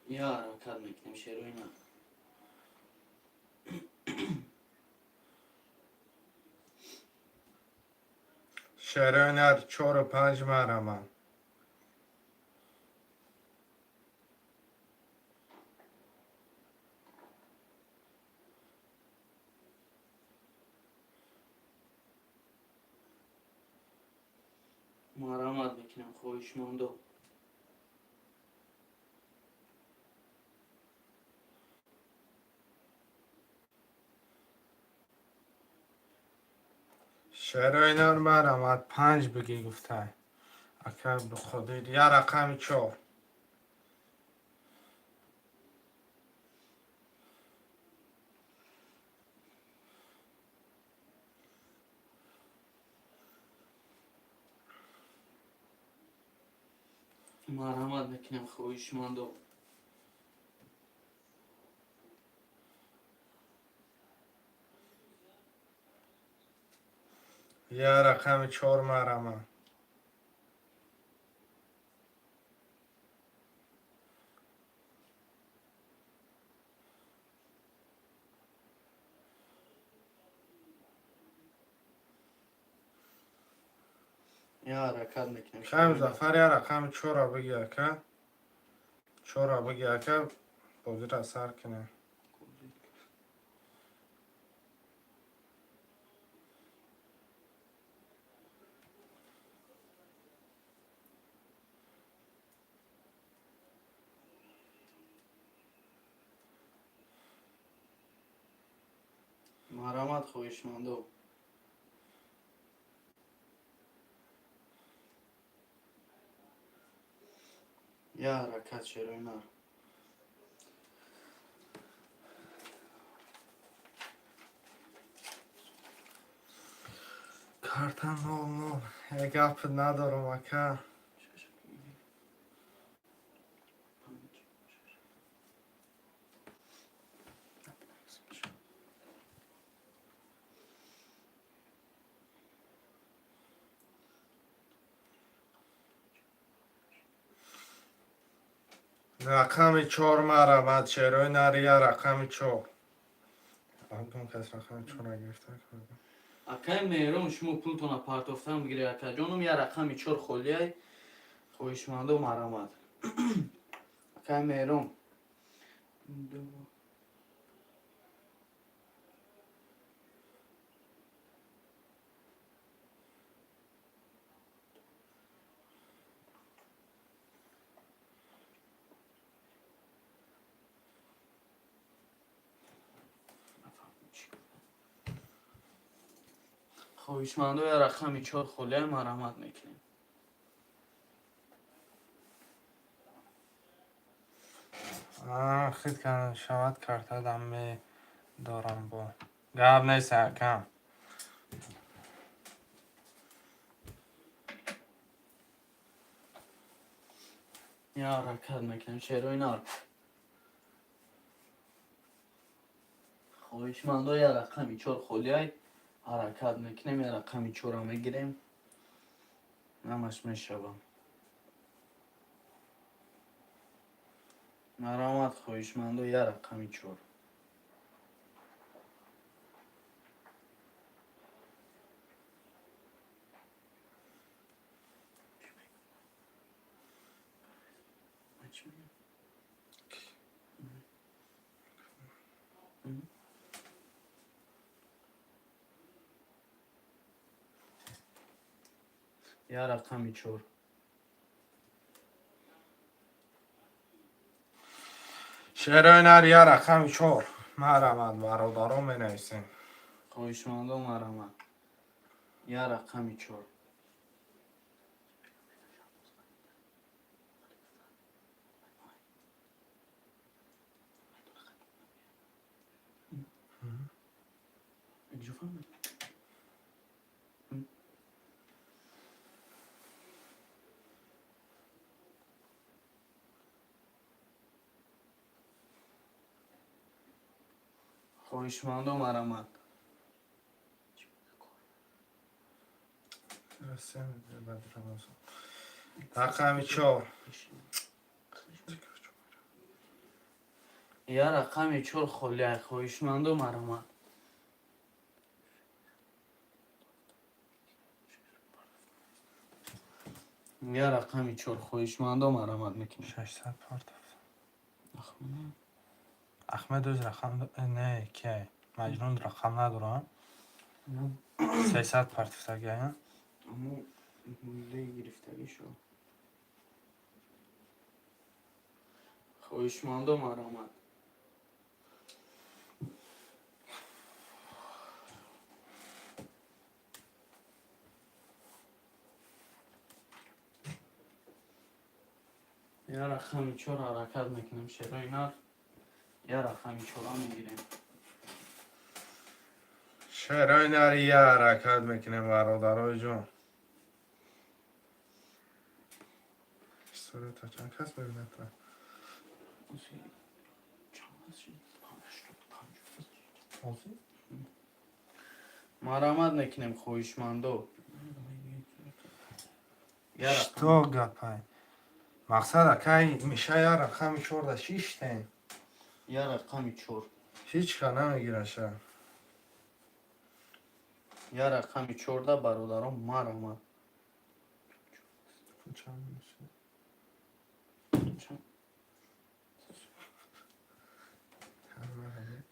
Я ҳаракат мекунем, шерои нар. Шерои нар, чору панҷ, марҳамат. Марҳамат мекунем, хоҳишмандо. Шерои нар, марҳамат, панҷ бигӣ гуфтай, ака Абдуқодир. Я рақами чор. Марҳамат мекунем, хоҳишмандо. Я рақами чор, марҳамат. Я ҳаракат мекунем. Акай Музаффар, я рақами чорро бигӣ, ака, чорро бигӣ, ака, бозиро сар кунем. Марҳамат, хоҳишмандо. Я ҳаракат, шерои нар. Карта 00. Е, гап надорам, ака. Рақами чор марҳамат, шерои нария, рақами чор. Антон, кас рақами чор нагирифта. Акай Меҳрон, шумо пултона партофтан бигиред, акаҷоном. Я рақами чор холиай, хоҳишмандо, марҳамат. Акай Меҳрон. Ду. Хоҳишмандо, я рақами чор холиай, марҳамат мекунем. Хит кардан шавад, картадам медорам бо. Гап нест, акам. Я ҳаракат мекунем, шерои нар. Хоҳишмандо, я рақами чор холиай, ҳаракат мекунем, я рақами чора мегирем, ҳамаш мешавам. Марҳамат, хоҳишмандо, я рақами чор. Ман чӣ мегӯям? Я рақами чор. Шерои нария, рақами чор. Марҳамат, бародарон, менависем. Хоҳишмандо, марҳамат, я рақами чор. Инҷо фаҳмед? Хоҳишмандо, марҳамат. Баъди Рамазон. Рақами чор. Я рақами чор холиай, хоҳишмандо, марҳамат. Я рақами чор, хоҳишмандо, марҳамат мекунем. 600 партофт. Ахмед өз рақам не, ки Маҷнун рақам надорам. 300 партофтагия. Аммо гирифтагӣ шо. Хоҳишмандо, марҳамат. Я рақами чор ҳаракат мекунем, шерои нар. Я рақами чора мегирем. Шерои нария, ҳаракат мекунем, бародарои ҷон. Сурата чанд кас мебинад? Чанд аст? 85. Ҳозир? Марҳамат мекунем, хоҳишмандо. Я рақам. Что гапай? Мақсад, акай, миша я рақами чорда шиштем. Я рақами чор. Ҳеҷ ка намегираша. Я рақами чорда, бародарон, марҳамат. Чанд мешавад? Чанд?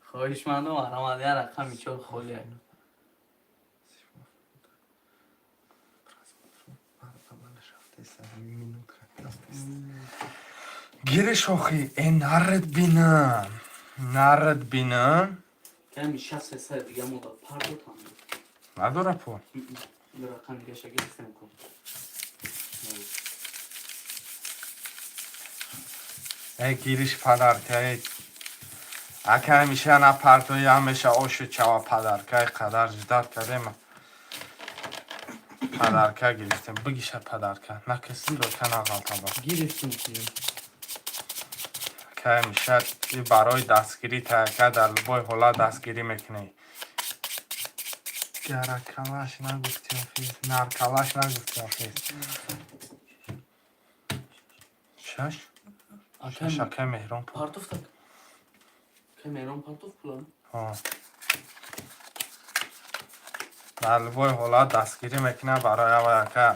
Хоҳишмандо, марҳамат, я рақами чор холия. Гириш, охи, э, нарад бинам. Нарад бинам. Ками 6300 дига мо да пардо там. Надора пул. Рақам дигаша гирифтем ку. Эй, гириш подарка, эй. Ака ҳамеша на партои, ҳамеша ошу чава подарка, ай қадар ждать кардем. Подарка гирифтем. Бигиша подарка. На каси рока нағалта ба. Гирифтем ки. Ака ҳамеша и барои дастгирӣ та, ака, дар любой ҳолат дастгирӣ мекунӣ. Гаракалаш нагуфти ҳофиз, наркалаш нагуфти ҳофиз. Шаш? Шаш, акай Меҳрон пул. Партов так. Кай Меҳрон партов пула? Ҳо. Дар любой ҳолат дастгирӣ мекунад барои аввал, ака.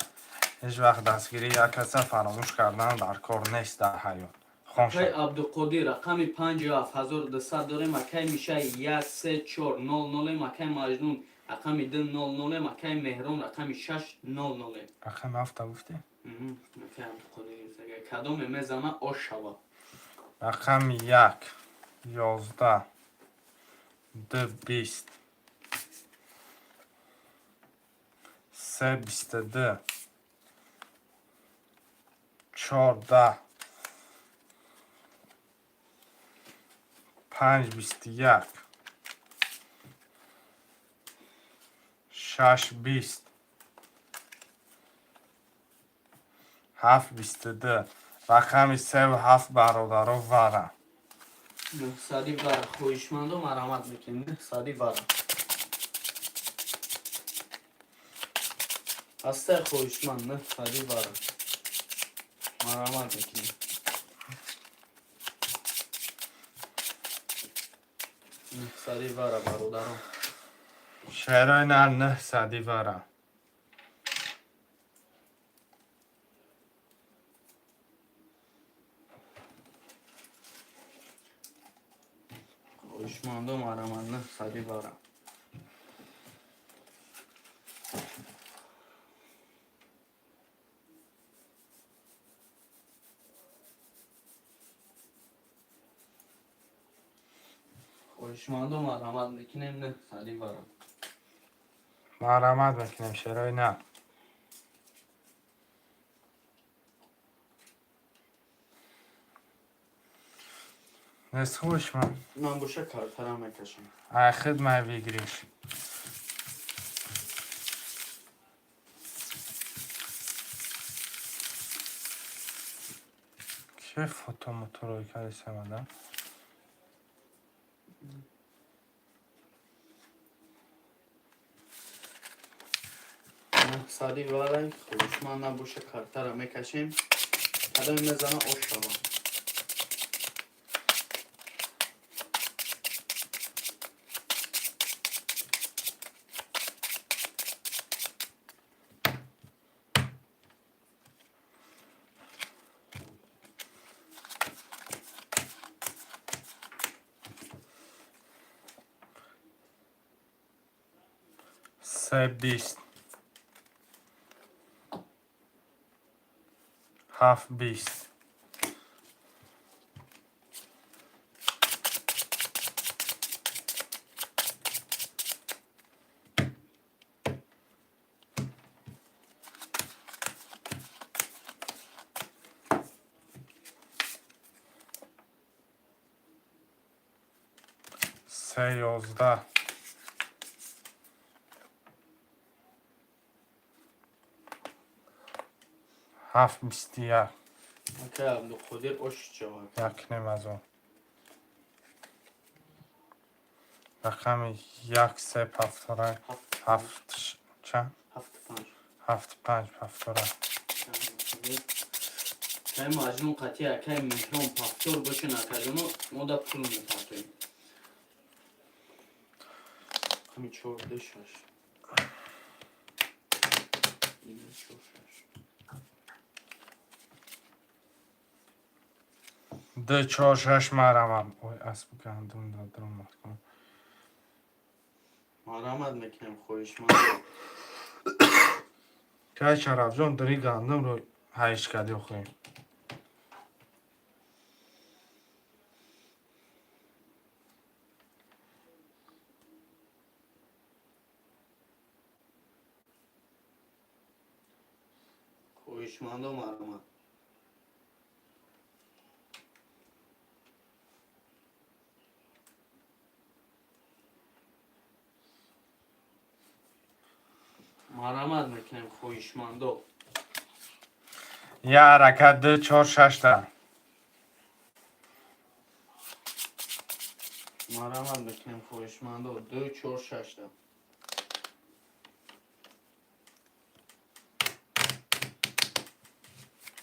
Ҳеҷ вақт дастгирии як каса фаромӯш кардан дар кор нест дар ҳаёт. Хон Акай шад. Абдуқодир рақами 57 200 дорем, акай Мишай 1 3 4 0 0, акай Маҷнун рақами 2 0 0, акай Меҳрон рақами 6 0 0. Рақами ҳафта гуфтӣ? Акай Абдуқодир гирифтага. Кадоме мезана, ош шава. Рақами 1, 11, 2, 20, 3, 22, 4, 10, 5, 21, 6, 20, 7, 22. Рақами севу ҳафт, бародаро, вара. Нӯҳсади вара, хоҳишмандо, марамат мекунем. Нӯҳсади вара. Ҳастаи хоҳишманд, нӯҳсади вара. Марамат мекунем. Нӯҳсади вара, бародарон. Шерои нар, нӯҳсади вара. Хоҳишмандо, марамат, нӯҳсади вара. Хоҳишмандо, марамат мекунем, нӯҳсади вара. Марамат мекунем, шерои нар. Нест хоҳишманд. Ман боша картара мекашам. Ай хидмай выигрыш. Ке фото моторой кардесамада? Нӯҳсади варай, хоҳишманд набоша, картара мекашем. Кадоме мезана, ош шава. Се, 20, ҳафт, 20, се, 11, ҳафт, 21. Акай Абдуқодир, ош шава. Якнем аз он. Рақами як, се, ҳафтора, ҳафт, чанд? Ҳафту панҷ. Ҳафту панҷ, ҳафтора. Акай Маҷнун қатъи акай Меҳрон пафтор бошен, акаҷоно, мо да пул мепартоем. Рақами чор, ду, шаш. Ина чор, шаш. Ду, чор, шаш, марамам. Ой, асб гандум дадромад кун. Марамат мекунем, хоҳишманд. Кай, Шарафҷон, дари гандумро ҳайш кардӣ охӯ? Хоҳишмандо, марҳамат. Марҳамат мекунем, хоҳишмандо. Я ҳаракат, ду, чор, шашта. Марҳамат мекунем, хоҳишмандо, ду, чор, шашта.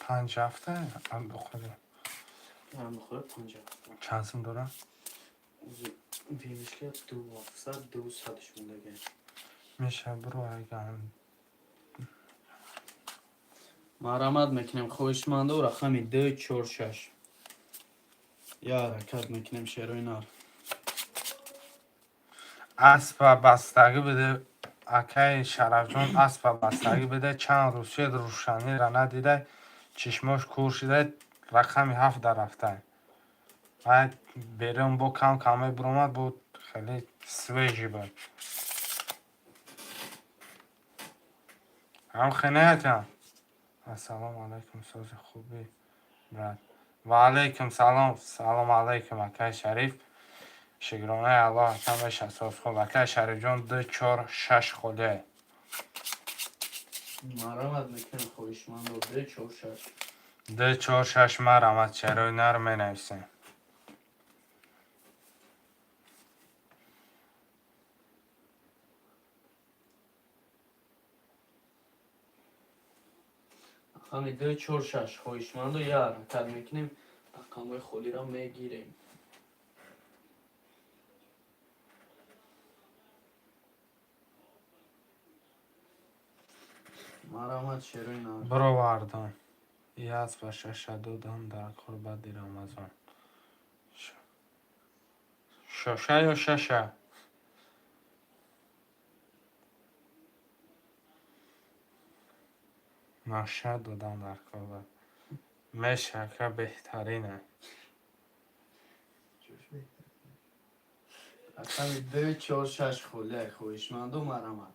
Панҷ ҳафта бихӯрем. Бихӯра, панҷ ҳафта. Чанд сум дорам? Вилишка ду ҳафтсад, ду садш мондага. Меша, биро айган. Марҳамат мекунем, хоҳишмандо, рақами ду, чор, шаш. Я ҳаракат мекунем, шерои нар. Аспа бастагӣ биде, акаи Шарафҷон, аспа бастагӣ биде, чанд рӯз шед, рӯшанира надидай, чишмош кур шидай, рақами ҳафт дарафтай. Баъд берун бо кам кам мебиромад, бо хеле свежий буд. Ҳам хенаятам. Ассалому алайкум, сози, хубӣ, брат? Ва алайкум салом, салом алайкум, акаи Шариф. Шукронаи Аллоҳ, ака, меша, соз, хуб. Акаи Шарифҷон, ду, чор, шаш холия. Марҳамат мекунем, хоҳишмандо, ду, чор, шаш. Ду, чор, шаш, марҳамат, чарои нар менависем. Рақами ду, чор, шаш, хоҳишмандо, я ҳаракат мекунем, рақамҳои холиро мегирем. Марҳамат, шерои нар. Бировардам. Яз ба шаша додам дар кор баъди Рамазон. Шоша ё шаша? Наша додам дар кор баъд. Меша, ака, беҳтарина. Рақами ду, чор, шаш холия, хоҳишмандо, марҳамат.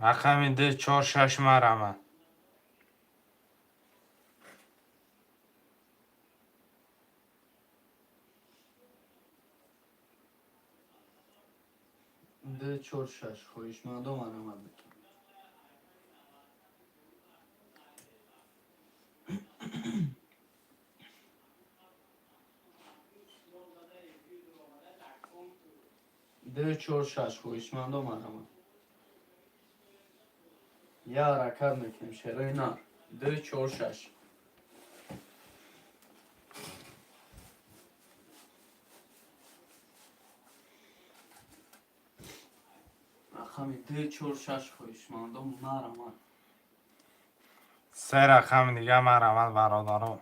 Рақами ду, чор, шаш, марҳамат. Ду, чор, шаш, хоҳишмандо, марҳамат мекунем. Ду, чор, шаш, хоҳишмандо, марҳамат. Я ҳаракат мекунем, шерои нар, ду, чор, шаш. Рақами ду, чор, шаш, хоҳишмандо, марҳамат. Се рақами дига, марҳамат, бародаро.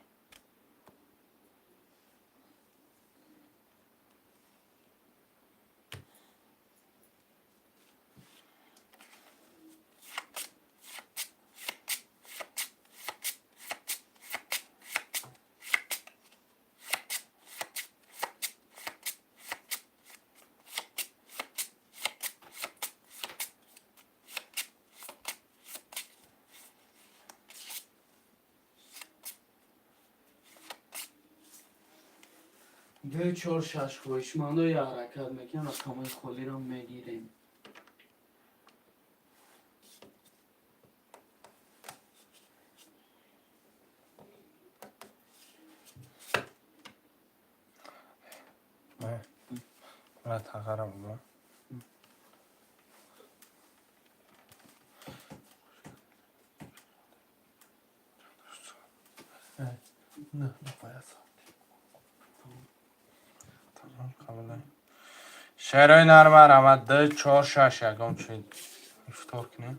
Ду, чор, шаш, хоҳишмандо, я ҳаракат мекунем, рақамҳои холиро мегирем. Ман тағара будам. Не, бояд. Тамом, қабул. Шерои нар, марҳамат, ду, чор, шаш, ягон чи ифтор кунем.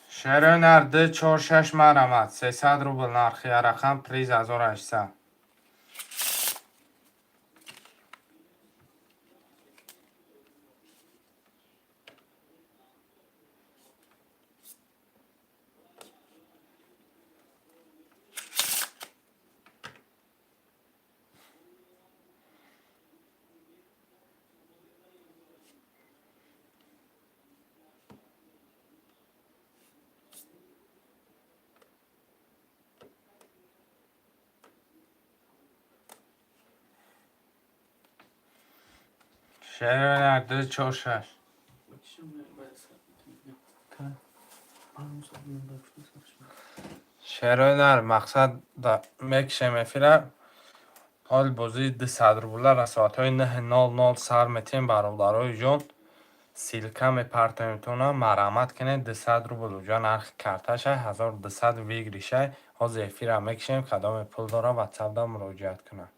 Шерои нар, ду, чор, шаш, марҳамат. 300 рубл нархи рақам, приз 1800. Шерои ду чор шаш. Бакишам, бояд сар мекунем. Ман сар мекунем, гуфтам сарш. Шерои нар, мақсад мекишем эфира. Ҳол бозии 200 рубла соатҳои 9:00 сар метиҳем, бародарои ҷон. Ссылка мепартоемтона, марҳамат кунед. 200 рубл уҷа нархи карташа, 1200 выигрыш ай. Ҳозир эфира мекишем, кадоме пул дора, ватсапда муроҷиат кунад.